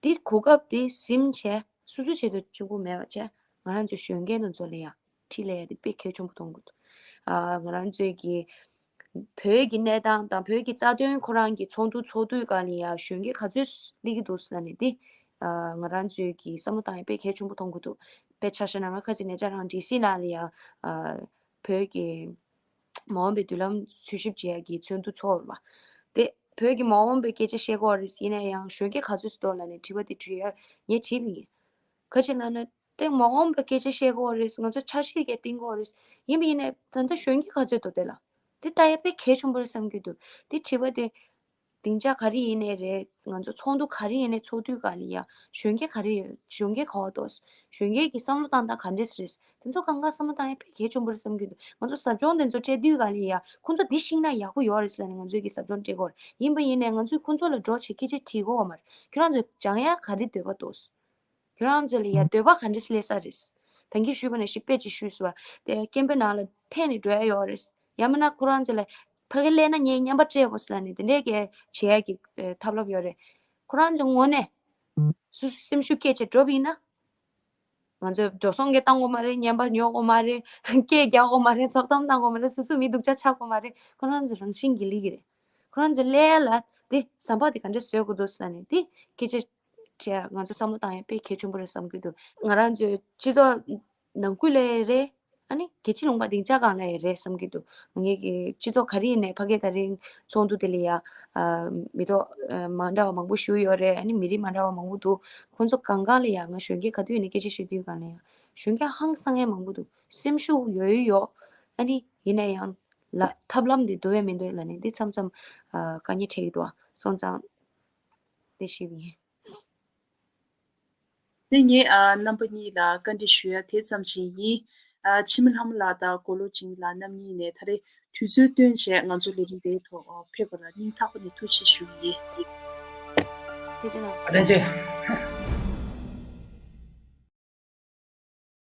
དེ་གོ་སྐབས་དེ་ཟིན་བྱས་སོ་སོའི་ཆེད་དུ་གཅིག་པུ་མེད་པ་བྱས་ང་རང་ཚོའི་གཞོན་སྐྱེས་དེ་ཚོ་ལ་ཡ་ཁྲིད་ལས་ཡ་དེ་དཔེ་གལ་ཆེན་པོ་མཐོང་གི་འདུག་ཨ་ང་རང་ཚོའི་གི་བོད་ཀྱི་གནས་སྟངས་དང་བོད་ཀྱི་རྩ་དོན་ཁོ་རང་གི་ཚོགས་འདུ་ཚོགས་དུས་སྒང་ལ་ཡ་གཞོན་སྐྱེས་ག་ཚོད་སླེབས་ཀྱི་འདུག་ཟེར་ནས་དེ་ཨ་ང་རང་ཚོའི་གི་བསམ་བློ་བཏང་ཡ་དཔེ་གལ་ཆེན་པོ་མཐོང་གི་འདུག་དཔེ་ཆ་བཞག་ན་ང་ཁ་སང་ཉེ་ཆར་རང་ཌི་སི་ནང་ལ་ཡ་ཨ་བོད་ཀྱི་མ་འོངས་པའི་མདུན་ལམ་འཚོལ་ཞིབ་བྱེད་ཡ་གི་ཚོགས་འདུ་ཚོགས་པ་དེ། བོད་ཀྱི་མ་འོངས་པའི་སྐད་ཆ་བཤད་ཀྱི་ཡོད་རེད། ཡིན་ན་ཡང་གཞོན་སྐྱེས་ག་ཚོད་ཅིག་འདུག་ལབ་ནས་དྲི་བ་དེ་དྲིས་ཡ་ངས་དྲིས་པ་ཡིན། ག་ཅི་ལབ་ན་དེ་མ་འོངས་པའི་སྐད་ཆ་བཤད་ཀྱི་ཡོད་རེད། ང་ཚོ་འཆར་གཞི་ག་བཏིང་གི་ཡོད་རེད། ཡིན་པ་ཡིན་ནའི་ད་ལྟ་གཞོན་སྐྱེས་ག་ཚོད་འདུག་དེ་ལ་དེ་ལྟ་ཡ་དཔེ་གལ་ཆེན་པོ་རེད་བསམ་གྱི་འདུག་དེ་དྲི་བ་དེ་སྡིངས་ཆ་ག་རེ་ཡིན་ནའི་རེད། ང་ཚོ་ཚོགས་འདུ་ག་རེ་ཡིན་ནའི་ཚོགས་དུས་སྒང་ལ་ཡ་གཞོན་སྐྱེས་ག་རེ་ཡོད། གཞོན་སྐྱེས་ག་པར་འདུག་གཞོན་སྐྱེས་ཀྱི་བསམ་བློ་བཏང་སྟངས་ག་འདྲས་རེད། དེ་ཚོ་གང་ག་བསམ་བློ་བཏང་ཡ་དཔེ་གལ་ཆེན་པོ་རེད་བསམ་གྱི་འདུག་ང་ཚོ་ཟབ་སྦྱོང་དེ་ཚོ་སྤྲད་དུས་སྒང་ལ་ཡ་ཁོང་ཚོ་འདི་ཤེས་ན་ཡག་པོ་ཡོད་རེད་ཟེར་ནས་ང་ཚོས་ཀྱི་ཟབ་སྦྱོང་སྤྲད་ཀྱི་ཡོད་རེད། ཡིན་པ་ཡིན་ནའི་ང་ཚོས་ཁོང་ཚོ་ལ་འགྲོ་བྱེད་སྐད་ཆ་དྲིས་ཀྱི་ཡོད་མ་རེད། ཁྱོད་རང་ཚོས་སྦྱང་ཡ་ག་རེ་འདོད་པ་འདུག་ཁྱོད་རང་ཚོ་ལ་ཡ་འདོད་པ་ག་འདྲས་སླེབས་ས་རེད། ད་གིན་ཞུས་པ་ནང་བཞིན་དཔེ་ཅིག་ཞུས་སོང་བ། དེ་སྐད་འབོད་ནང་ལ་འཐེན་ནས་འགྲོ་ཡ་ཡོད་རེད། ཡང་མིན་ན་ཁོ་རང་ཚོ་ལ་ཕ་གི་སླེབས་ན་ངས་རྔན་པ་སྤྲད་དགོས་ཟེར་ནས་དེ་འདྲས་ཀྱི་བྱེད་ཡ་གི་ཨ་ཐབས་ལམ་ཡོད་རེད། ཁོ་རང་ཚོ་དངོས་གནས་སོ་སོའི་སེམས་ཤུགས་སྐྱེད་བྱས་འགྲོ་བ་ཡིན་ན། ང་ཚོས་འགྲོ་སོང་གང་བཏང་དགོས་མ་རེད། རྔན་པ་ཉོ་དགོས་མ་རེད། སྐད་རྒྱག་དགོས་མ་རེད། ཚོགས་གཏམ་བཏང་དགོས་མ་རེད། སོ་སོ་མི་སྡུག་ཅག་ཆགས་དགོས་མ་རེད། ཁོ་རང་ཚོ་རང་བཞིན་གྱིས་སླེབས་ཀྱི་རེད། ཁོ་རང་ཚོ་སླེབས་ཡ་ལ་དེ་ཟམ་པ་དེ་ག་འདྲས་བཟོ་དགོས་འདུག་ཟེར་ནས་དེ་སྐད་ཆ་དྲིས་ཡ་ང་ཚོ་བསམ་བློ་བཏང་ཡ་དཔེ་གལ་ཆེན་པོ་རེད་བསམ་གྱི་འདུག་ང་རང་ཚོའི་སྤྱི་ཚོགས་ནང་ཁུལ་ལ་ཡ་རེད། ཨ་ནི་རྒྱལ་སྤྱིའི་ལུང་པ་སྡིངས་ཆ་སྒང་ལ་ཡ་རེད་བསམ་གྱི་འདུག་ངེད་ཀྱི་སྤྱི་ཚོགས་ག་རེ་ཡིན་ནའི་ཕ་གི་དེ་རིང་ཚོགས་འདུ་དེ་ལ་ཡ་ཨ་མི་ཐོག་ཨ་མ་འདྲ་བ་མང་པོ་ཞིག་ཡོད་རེད། ཨ་ནི་མི་རིགས་མ་འདྲ་བ་མང་པོ་འདུག་ཁོང་ཚོ་གང་ག་ལ་ཡ་ང་གཞོན་སྐྱེས་ག་དུས་ཡིན་ནའི་སྐད་ཆ་ཤོད་དུས་སྒང་ལ་ཡ་གཞོན་སྐྱེས་ཧང་སང་མཁན་མང་པོ་འདུག་སེམས་ཤུགས་ཡོད་ཡོད། ཨ་ནི་ཡིན་ན་ཡང་ལ་ཐབས་ལམ་དེ་འདུག་པས་མི་འདུག་ལབ་ནས་འདི་མཚམས་མཚམས་ཨ་དཀའ་ངལ་འཕྲད་ཀྱི་འདུག་སོང་ཙང་དེ་ཞུས་པ་ཡིན། དེ་ངས་ཨ་རྣམ་པ་གཉིས་ལ་བཀའ་འདྲི་ཞུ་ཡ་དེ་ཙམ་ཞིག་ཡིན། ཨ་འཆི་མེད་ལྷ་མོ་ལགས་དང་མགོ་ལོག་འཇིགས་མེད་ལགས་རྣམ་གཉིས་ནས་ད་རེས་དུས་ཚོད་བཏོན་བྱས་ང་ཚོ་ལས་རིམ་དེའི་ཐོག་ཕེབས་པ་ལ་སྙིང་ཐག་པ་ནས་ཐུགས་རྗེ་ཆེ་ཞུ་གི་ཡིན། ཐུགས་རྗེ་གནང་། བཀའ་དྲིན་ཆེ།